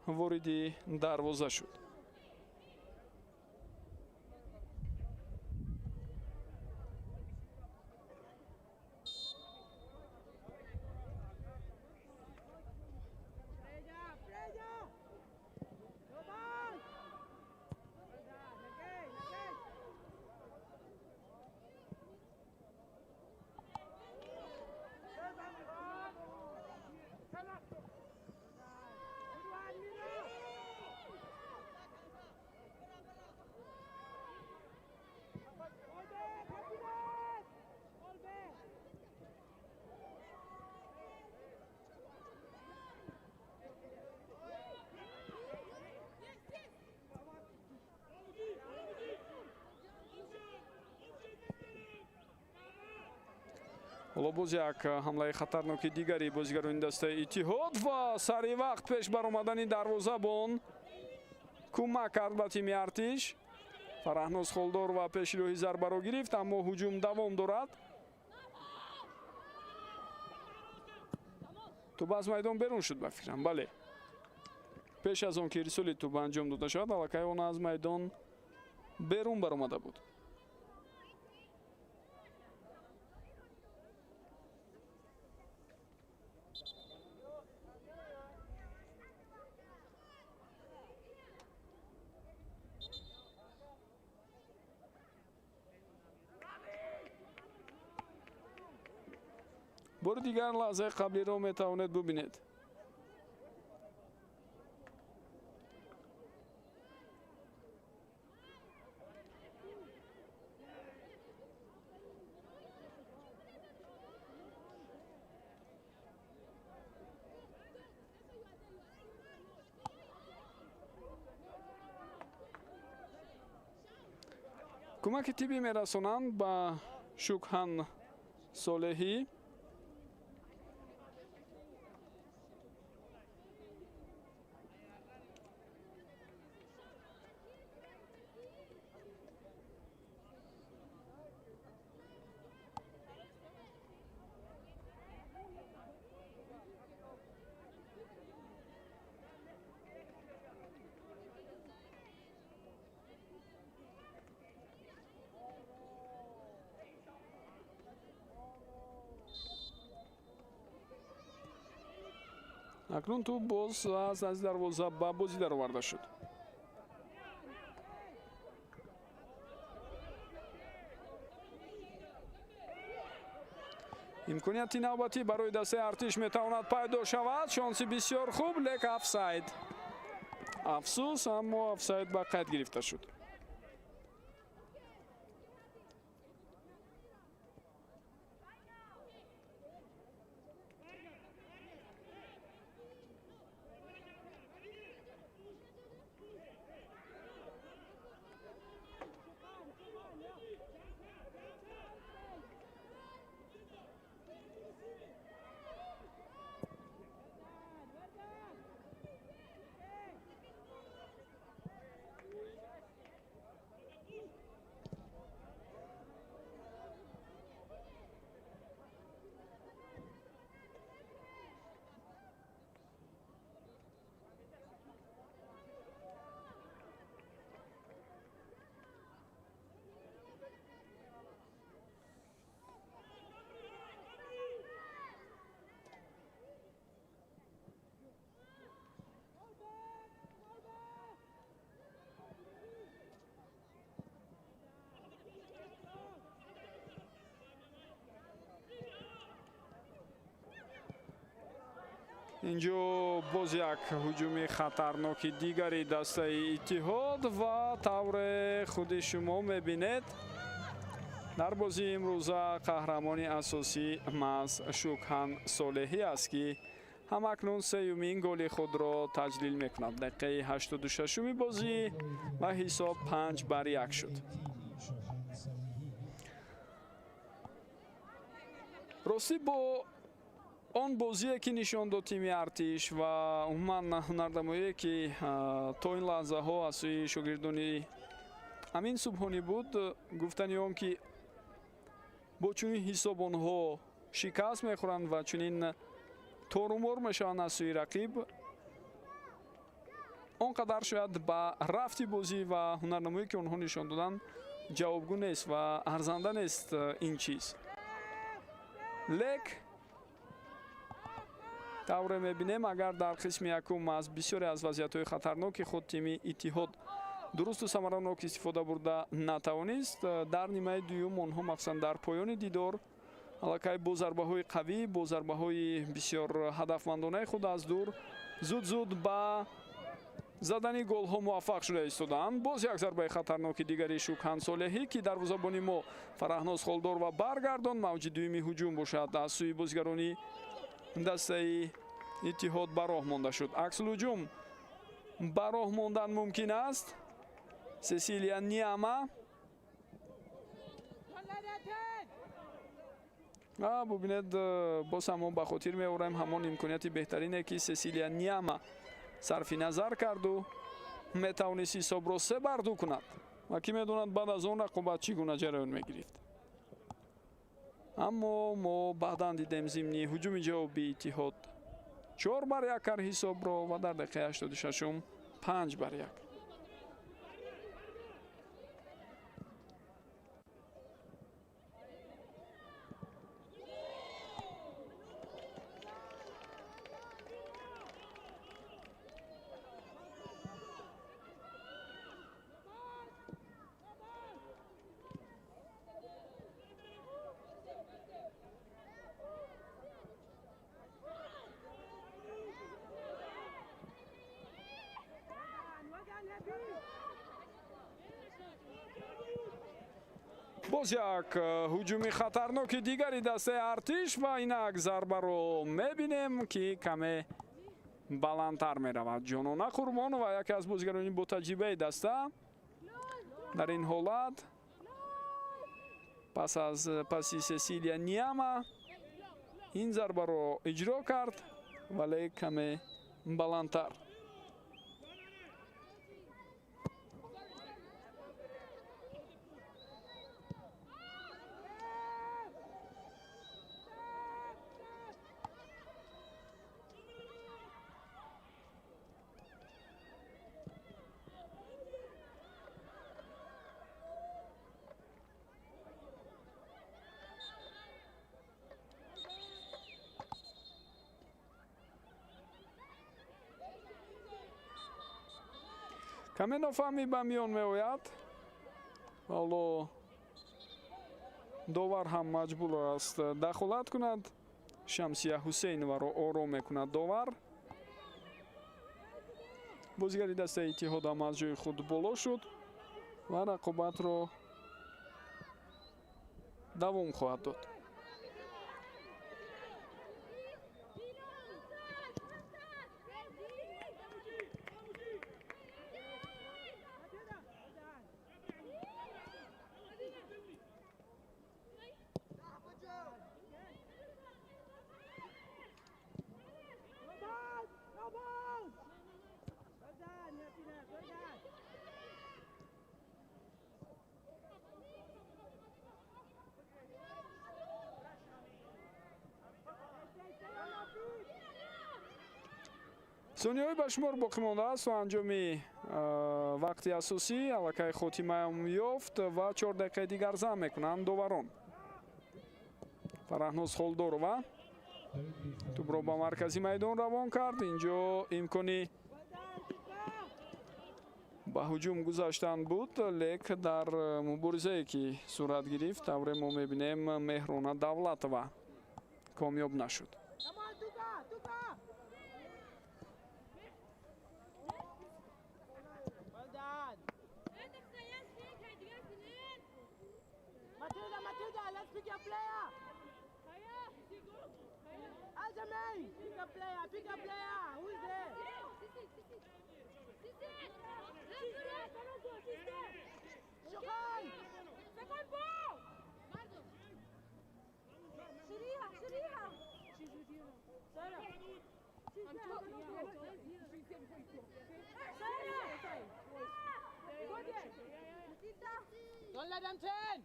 вориди дарвоза шуд. Ҳоло боз як ҳамлаи хатарноки дигари бозигарони дастаи Иттиҳод ва сари вақт пеш баромадани дарвозабон кӯмак кард ба тими Артиш. Фараҳноз Холдорова пеши роҳи зарбаро гирифт, аммо ҳуҷум давом дорад. Тӯб аз майдон берун шуд, ба фикрам. Бале, пеш аз он ки ирсоли тӯб анҷом дода шавад, аллакай он аз майдон берун баромада буд. Бори дигар лаҳзаи қаблиро метавонед бубинед. Кӯмаки тиббӣ мерасонанд ба Шукҳан Солеҳӣ. Акнун тӯб боз аз назди дарвоза ба бозӣ дароварда шуд. Имконияти навбатӣ барои дастаи Артиш метавонад пайдо шавад. Шонси бисёр хуб, лек офсайд. Афсӯс, аммо офсайд ба қайд гирифта шуд. Инҷо боз як ҳуҷуми хатарноки дигари дастаи Иттиҳод ва тавре худи шумо мебинед, дар бозии имрӯза қаҳрамони асосӣ маҳз Шукҳан Солеҳӣ аст, ки ҳамакнун сеюмин голи худро таҷлил мекунад. Дақиқаи 86-уми бозӣ ва ҳисоб 5-1 шуд. Ростӣ, бо он бозие ки нишон дод тими Артиш ва умуман ҳунарнамоие ки то ин лаҳзаҳо аз сӯи шогирдони Амин Субҳонӣ буд, гуфтани он ки бо чунин ҳисоб онҳо шикаст мехӯранд ва чунин торумор мешаванд аз сӯи рақиб, он қадар шояд ба рафти бозӣ ва ҳунарнамоие ки онҳо нишон доданд ҷавобгӯ нест ва арзанда нест ин чиз. Лек тавре мебинем, агар дар қисми якум аз бисёре аз вазъиятҳои хатарноки худ тими Иттиҳод дурусту самаранок истифода бурда натавонист, дар нимаи дуюм онҳо махсусан дар поёни дидор аллакай бо зарбаҳои қавӣ, бо зарбаҳои бисёр ҳадафмандонаи худ аз дур зуд-зуд ба задани голҳо муваффақ шуда истодаанд. Боз як зарбаи хатарноки дигари Шукҳан Солеҳӣ, ки дарвозабони мо Фараҳноз Холдорова баргардон. Мавҷи дуюми ҳуҷум бошад аз сӯи бозигарони дастаи Иттиҳод ба роҳ монда шуд. Аксулҳуҷум ба роҳ мондан мумкин аст. Сесилия Ниама. Бубинед, боз ҳамон ба хотир меорем ҳамон имконияти беҳтарине ки Сесилия Ниама сарфи назар карду метавонист ҳисобро 3-2 кунад. Ва кӣ медонад, баъд аз он рақобат чӣ гуна ҷараён мегирифт. Аммо мо баъдан дидем, зимни ҳуҷуми ҷавобии Иттиҳод 4-1 кард ҳисобро ва дар дақиқаи 86-ум 5-1. Боз як ҳуҷуми хатарноки дигари дастаи Артиш ва инак зарбаро мебинем, ки каме баландтар меравад. Ҷонона Қурбонова, яке аз бозигарони ботаҷрибаи даста, дар ин ҳолат пас аз паси Сесилия Ниама ин зарбаро иҷро кард, вале каме баландтар. Каме нофаҳмӣ ба миён меояд. Ҳоло довар ҳам маҷбур аст дахолат кунад. Шамсия Ҳусейноваро ором мекунад довар. Бозигари дастаи Иттиҳод ҳам аз ҷои худ боло шуд ва рақобатро давом хоҳад дод. Сониҳои ба шумор боқӣ мондааст то анҷоми вақти асосӣ. Аллакай хотимаам ёфт ва 4 дақиқаи дигар зам мекунанд доварон. Фарахноз Холдорова тӯбро ба маркази майдон равон кард. Инҷо имкони ба ҳуҷум гузаштан буд, лек дар муборизае ки сурат гирифт, тавре мо мебинем, Меҳрона Давлатова комёб нашуд. Don't let them turn.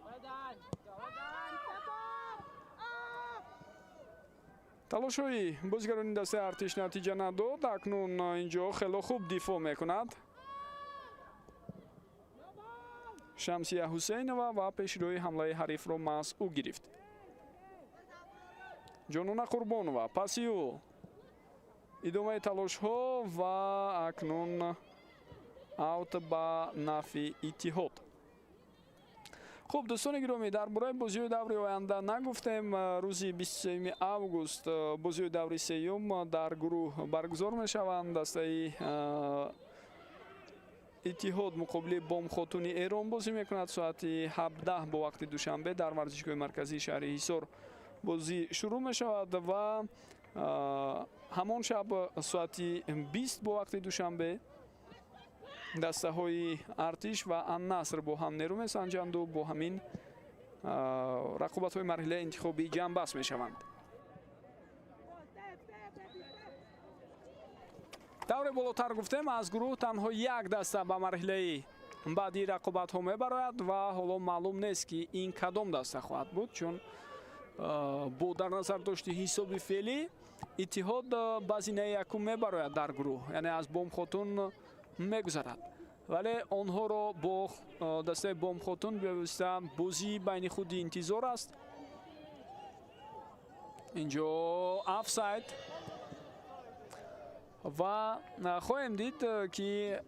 Well done. Well done. Step up. Up. Талошҳои бозигарони дастаи Артиш натиҷа надод. Акнун инҷо хело хуб дифоъ мекунад Шамсия Ҳусейнова ва пешрӯи ҳамлаи ҳарифро маҳз ӯ гирифт. Ҷонона Қурбонова паси ӯ идомаи талошҳо ва акнун аут ба нафи Иттиҳод. Хуб, дӯстони гиромӣ, дар бораи бозиҳои даври оянда нагуфтем. Рӯзи 23 август бозиҳои даври сеюм дар гурӯҳ баргузор мешаванд. Дастаи Иттиҳод муқобили Бомхотуни Эрон бозӣ мекунад. Соати 17 бо вақти Душанбе дар варзишгоҳи марказии шаҳри Ҳисор бозӣ шурӯъ мешавад ва ҳамон шаб соати 20 бо вақти Душанбе дастаҳои Артиш ва Аннаср бо ҳам нерӯ месанҷанду бо ҳамин рақобатҳои марҳилаи интихобӣ ҷамъбаст мешаванд. Давре болотар гуфтем, аз гурӯҳ танҳо як даста ба марҳилаи баъди рақобатҳо мебарояд ва ҳоло маълум нест, ки ин кадом даста хоҳад буд, чун бо дар назар дошти ҳисоби феълӣ Иттиҳод ба зинаи якум мебарояд дар гурӯҳ, яъне аз Бомхотун мегузарад, вале онҳоро бо дастаи Бомхотун бевосита бозии байни худи интизор аст. Инҷо офсайд ва хоҳем дид, ки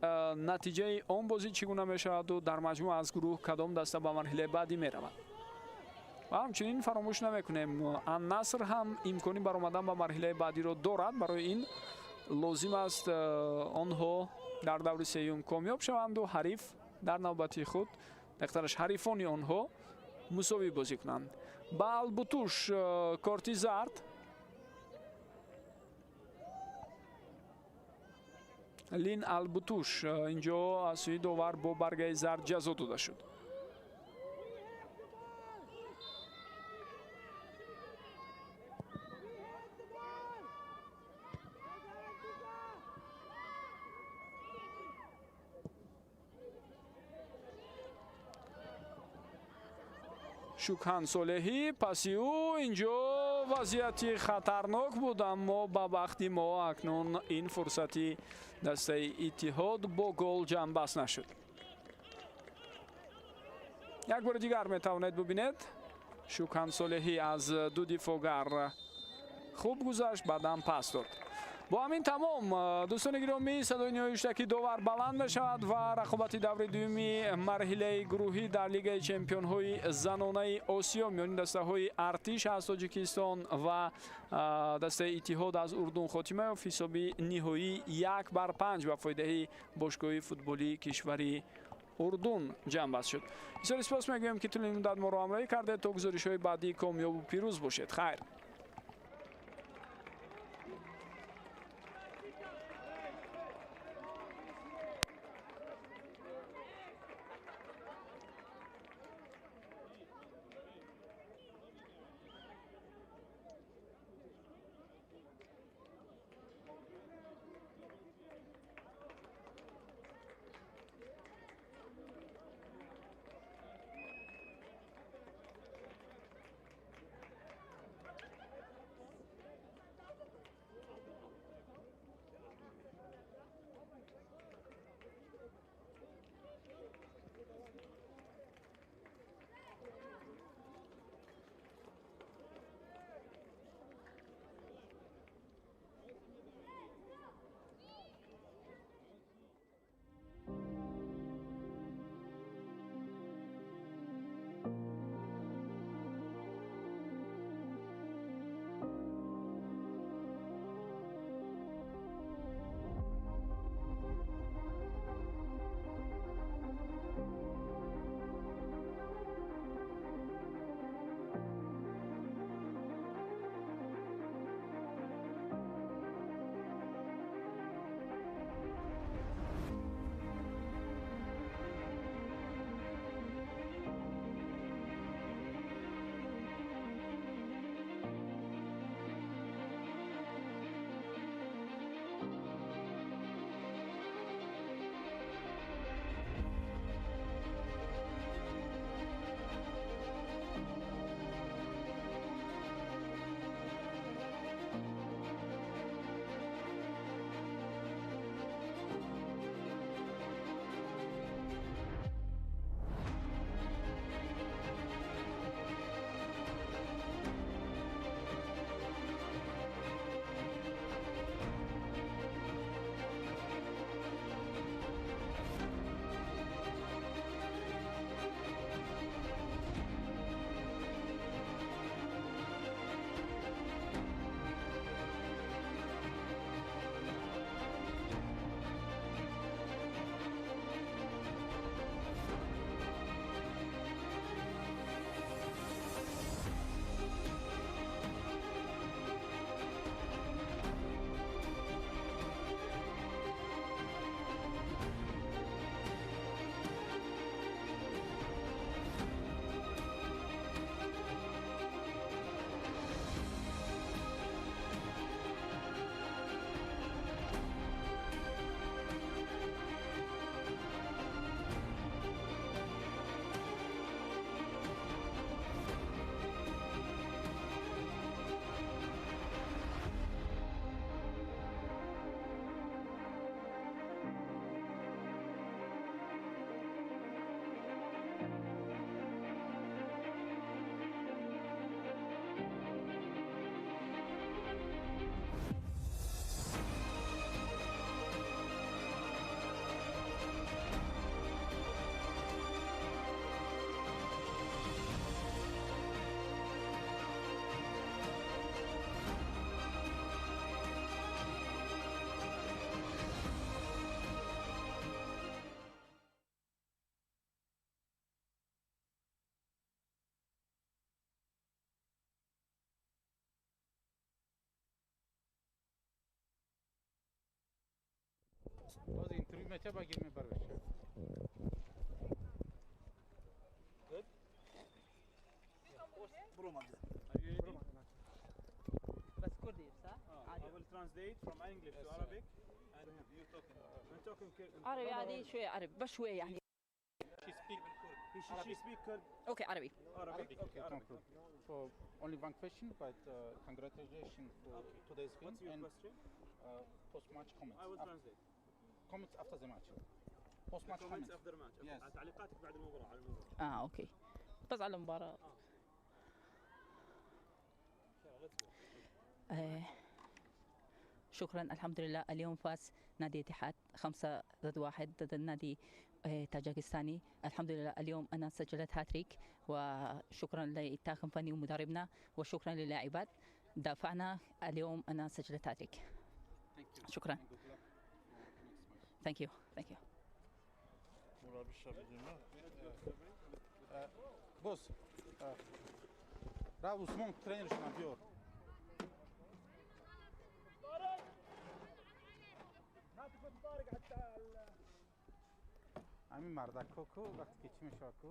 натиҷаи он бозӣ чӣ гуна мешаваду дар маҷмӯъ аз гурӯҳ кадом даста ба марҳилаи баъдӣ меравад. Ва ҳамчунин фаромӯш намекунем, Аннаср ҳам имкони баромадан ба марҳилаи баъдиро дорад. Барои ин лозим аст онҳо дар даври сеюм комёб шаванду ҳариф дар навбати худ, дақиқтараш ҳарифони онҳо мусовӣ бозӣ кунанд. Ба Албутуш корти зард. Лин Албутуш инҷо аз сӯи довар бо баргаи зард ҷазо дода шуд. Шукхан Солеҳӣ паси ӯ, инҷо вазъияти хатарнок буд, аммо ба бахти мо акнун ин фурсати дастаи Иттиҳод бо гол ҷамъбаст нашуд. Як бори дигар метавонед бубинед, Шукхан Солеҳӣ аз ду дифоъгар хуб гузашт, баъдан пас дод. Бо ҳамин тамом, дӯстони гиромӣ, садои ниҳоиштаки довар баланд мешавад ва рақобати даври дуюми марҳилаи гурӯҳӣ дар Лигаи чемпионҳои занонаи Осиё миёни дастаҳои Артиш аз Тоҷикистон ва дастаи Иттиҳод аз Урдун хотима ёфт. Ҳисоби ниҳоӣ 1-5 ба фоидаи бошгоҳи футболии кишвари Урдун ҷамъбаст шуд. Бисёр сипос мегӯем, ки тӯли муддат моро ҳамроҳӣ кардед. То гузоришҳои баъдӣ комёбу пирӯз бошед. Хайр. Боз интервью меча ба гир мебарвеша. Good. Are you ready? بس كردي صح؟ I will translate from English to Arabic and you talking. I'm talking عربي عادي شوي عربي بس شوي يعني. She speak She speak Kurd, Okay, عربي. Arabic. Okay, No Arabic. problem. So only one question, but congratulations for today's win What's your and question? Post-match comments. I will translate. Comments after the match. Post-match Comments comments. after match. Okay. Yes. تعليقاتك بعد المباراة على المباراة. اه okay، بس على المباراة. يلا, let's go. شكرا، الحمد لله، اليوم فاز نادي اتحاد 5-1 ضد النادي تاجكستاني. الحمد لله، اليوم أنا سجلت هاتريك، وشكرا للطاقم الفني ومدربنا، وشكرا للاعبات دافعنا. اليوم أنا سجلت هاتريك. Thank you. شكرا. And good luck for next match. Thank you, thank you. Boss, Rav Usmon тренер шуна биёр. طارق، ما تفوت طارق على Ҳамин мардакҳо ку вақте ки чӣ мешавад ку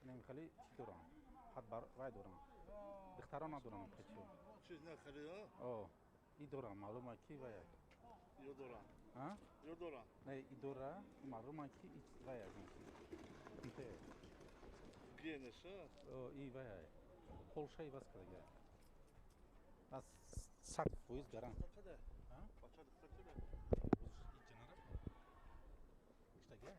инам хеле чӣ доранд, ҳад бар вай доранд, духтарон надоранд хеле чӣ. Чиз нахарида? О, и дорам, маълума ки вай. Ё дорам. А? Ё дорам. Не, и дора, маълума ки и вай аз инте. Генеша? О, и вай полша иваз кардага. Аз 100% гарант. Чаде? А? Бача духтар чаде? И ҷанара. Иштага.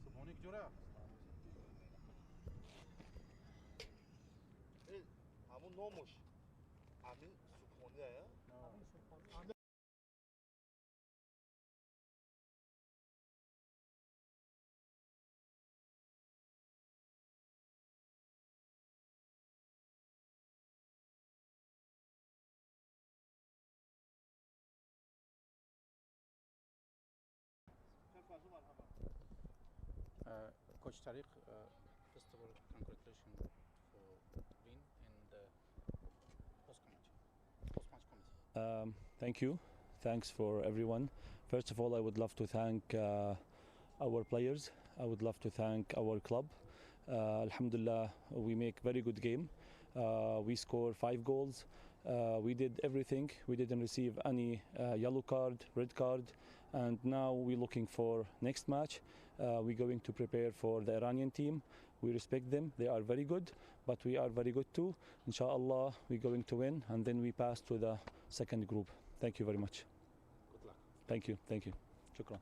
Субҳони куҷо рафт? Э, ҳамун номуш. Амин Субҳония, я? Coach Tariq, first of all, congratulations for win and post-match comment. Thank you. Thanks for everyone. First of all, I would love to thank our players. I would love to thank our club. الحمد لله, we make very good game. We score five goals. We did everything. We didn't receive any yellow card, red card, and now we're looking for next match. We're going to prepare for the Iranian team. We respect them. They are very good, but we are very good too. إن شاء الله, we're going to win, and then we pass to the second group. Thank you very much. Good luck. Thank you. Thank you. شكرا.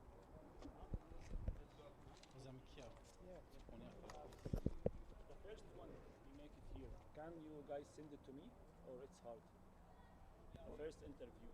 The first one, we make it here. Can you guys send it to me, or it's hard? The first interview.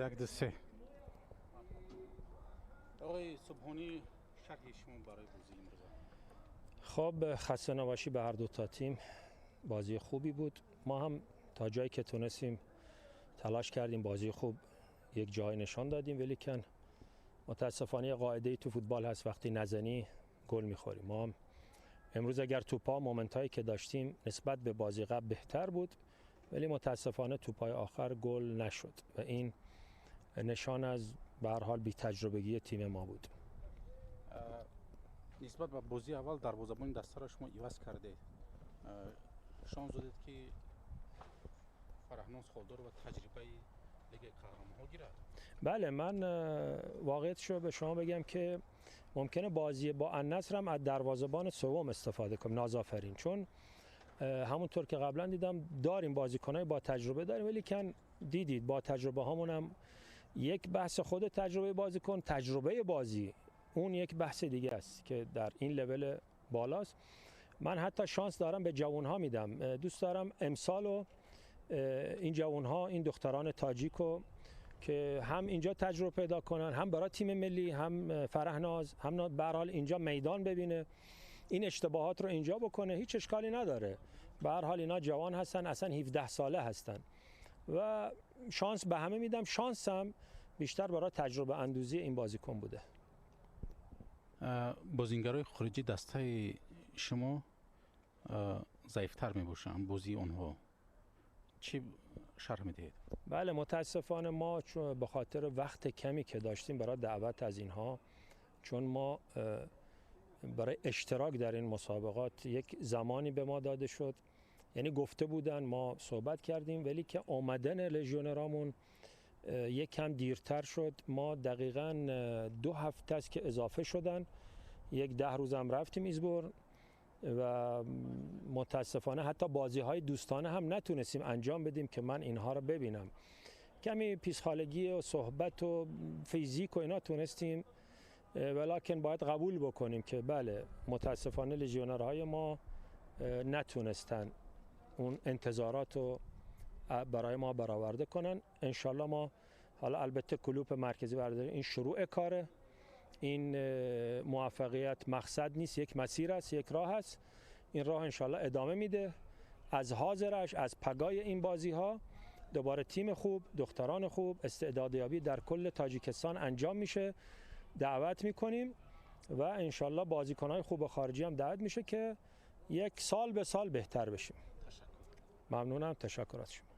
1 2 3. آقای صبحانی، شرح شما برای بازی امروز؟ خب، خسته نباشی به هر دو تا تیم. بازی خوبی بود. ما هم تا جایی که تونستیم تلاش کردیم، بازی خوب یک جای نشان دادیم، ولیکن متاسفانه یه قاعده تو فوتبال هست، وقتی نزنی گل میخوری. ما هم امروز اگر توپا moment هایی که داشتیم نسبت به بازی قبل بهتر بود، ولی متاسفانه توپای آخر گل نشد و این نشان از به هر حال بی تجربگی تیم ما بود. نسبت به بازی اول دروازه‌بان دسته را شما عوض کرده، شانس دادید که فرحناز خالدار تجربه لیگ قهرمان‌ها گیرد. بله، من واقعیتش رو به شما بگم که ممکنه بازی با النصر هم از دروازه‌بان سوم استفاده کنیم، نازآفرین، چون همونطور که قبلا دیدم داریم بازیکنای با تجربه داریم، ولی کن دیدید با تجربه هامون هم یک بحث، خود تجربه بازیکن، تجربه بازی اون یک بحث دیگه است که در این level بالاست. من حتی شانس دارم به جوان ها میدم. دوست دارم امسالو این جوان ها، این دختران تاجیکو که هم اینجا تجربه پیدا کنن، هم برای تیم ملی، هم فرهناز، هم به هر حال اینجا میدان ببینه، این اشتباهات رو اینجا بکنه، هیچ اشکالی نداره. به هر حال اینا جوان هستن، اصلا 17 ساله هستن و شانس به همه میدم. شانسم بیشتر برای تجربه اندوزی این بازیکن بوده. بازیگرای خارجی دسته شما ضعیفتر می باشند، بازی آنها چی شرح میدهید؟ بله، متاسفانه ما چون به خاطر وقت کمی که داشتیم برای دعوت از اینها، چون ما برای اشتراک در این مسابقات یک زمانی به ما داده شد، یعنی گفته بودن، ما صحبت کردیم، ولی که آمدن لژیونرامون یک کم دیرتر شد. ما دقیقا 2 هفته است که اضافه شدن، یک 10 روزم رفتیم ایزبور و متاسفانه حتی بازی های دوستانه هم نتونستیم انجام بدیم که من اینها رو ببینم. کمی پیسخالگی و صحبت و فیزیک و اینا تونستیم، ولیکن باید قبول بکنیم که بله، متاسفانه لژیونرهای ما نتونستن اون انتظارات رو برای ما برآورده کنن. انشالله ما حالا البته کلوپ مرکزی برداری، این شروع کاره، این موفقیت مقصد نیست، یک مسیر است، یک راه است. این راه انشالله ادامه میده. از حاضرش، از پگای این بازی ها دوباره تیم خوب، دختران خوب، استعدادیابی در کل تاجیکستان انجام میشه، دعوت میکنیم و انشالله بازیکنهای خوب خارجی هم دعوت میشه که یک سال به سال بهتر بشیم. ممنونم، تشکر از شما.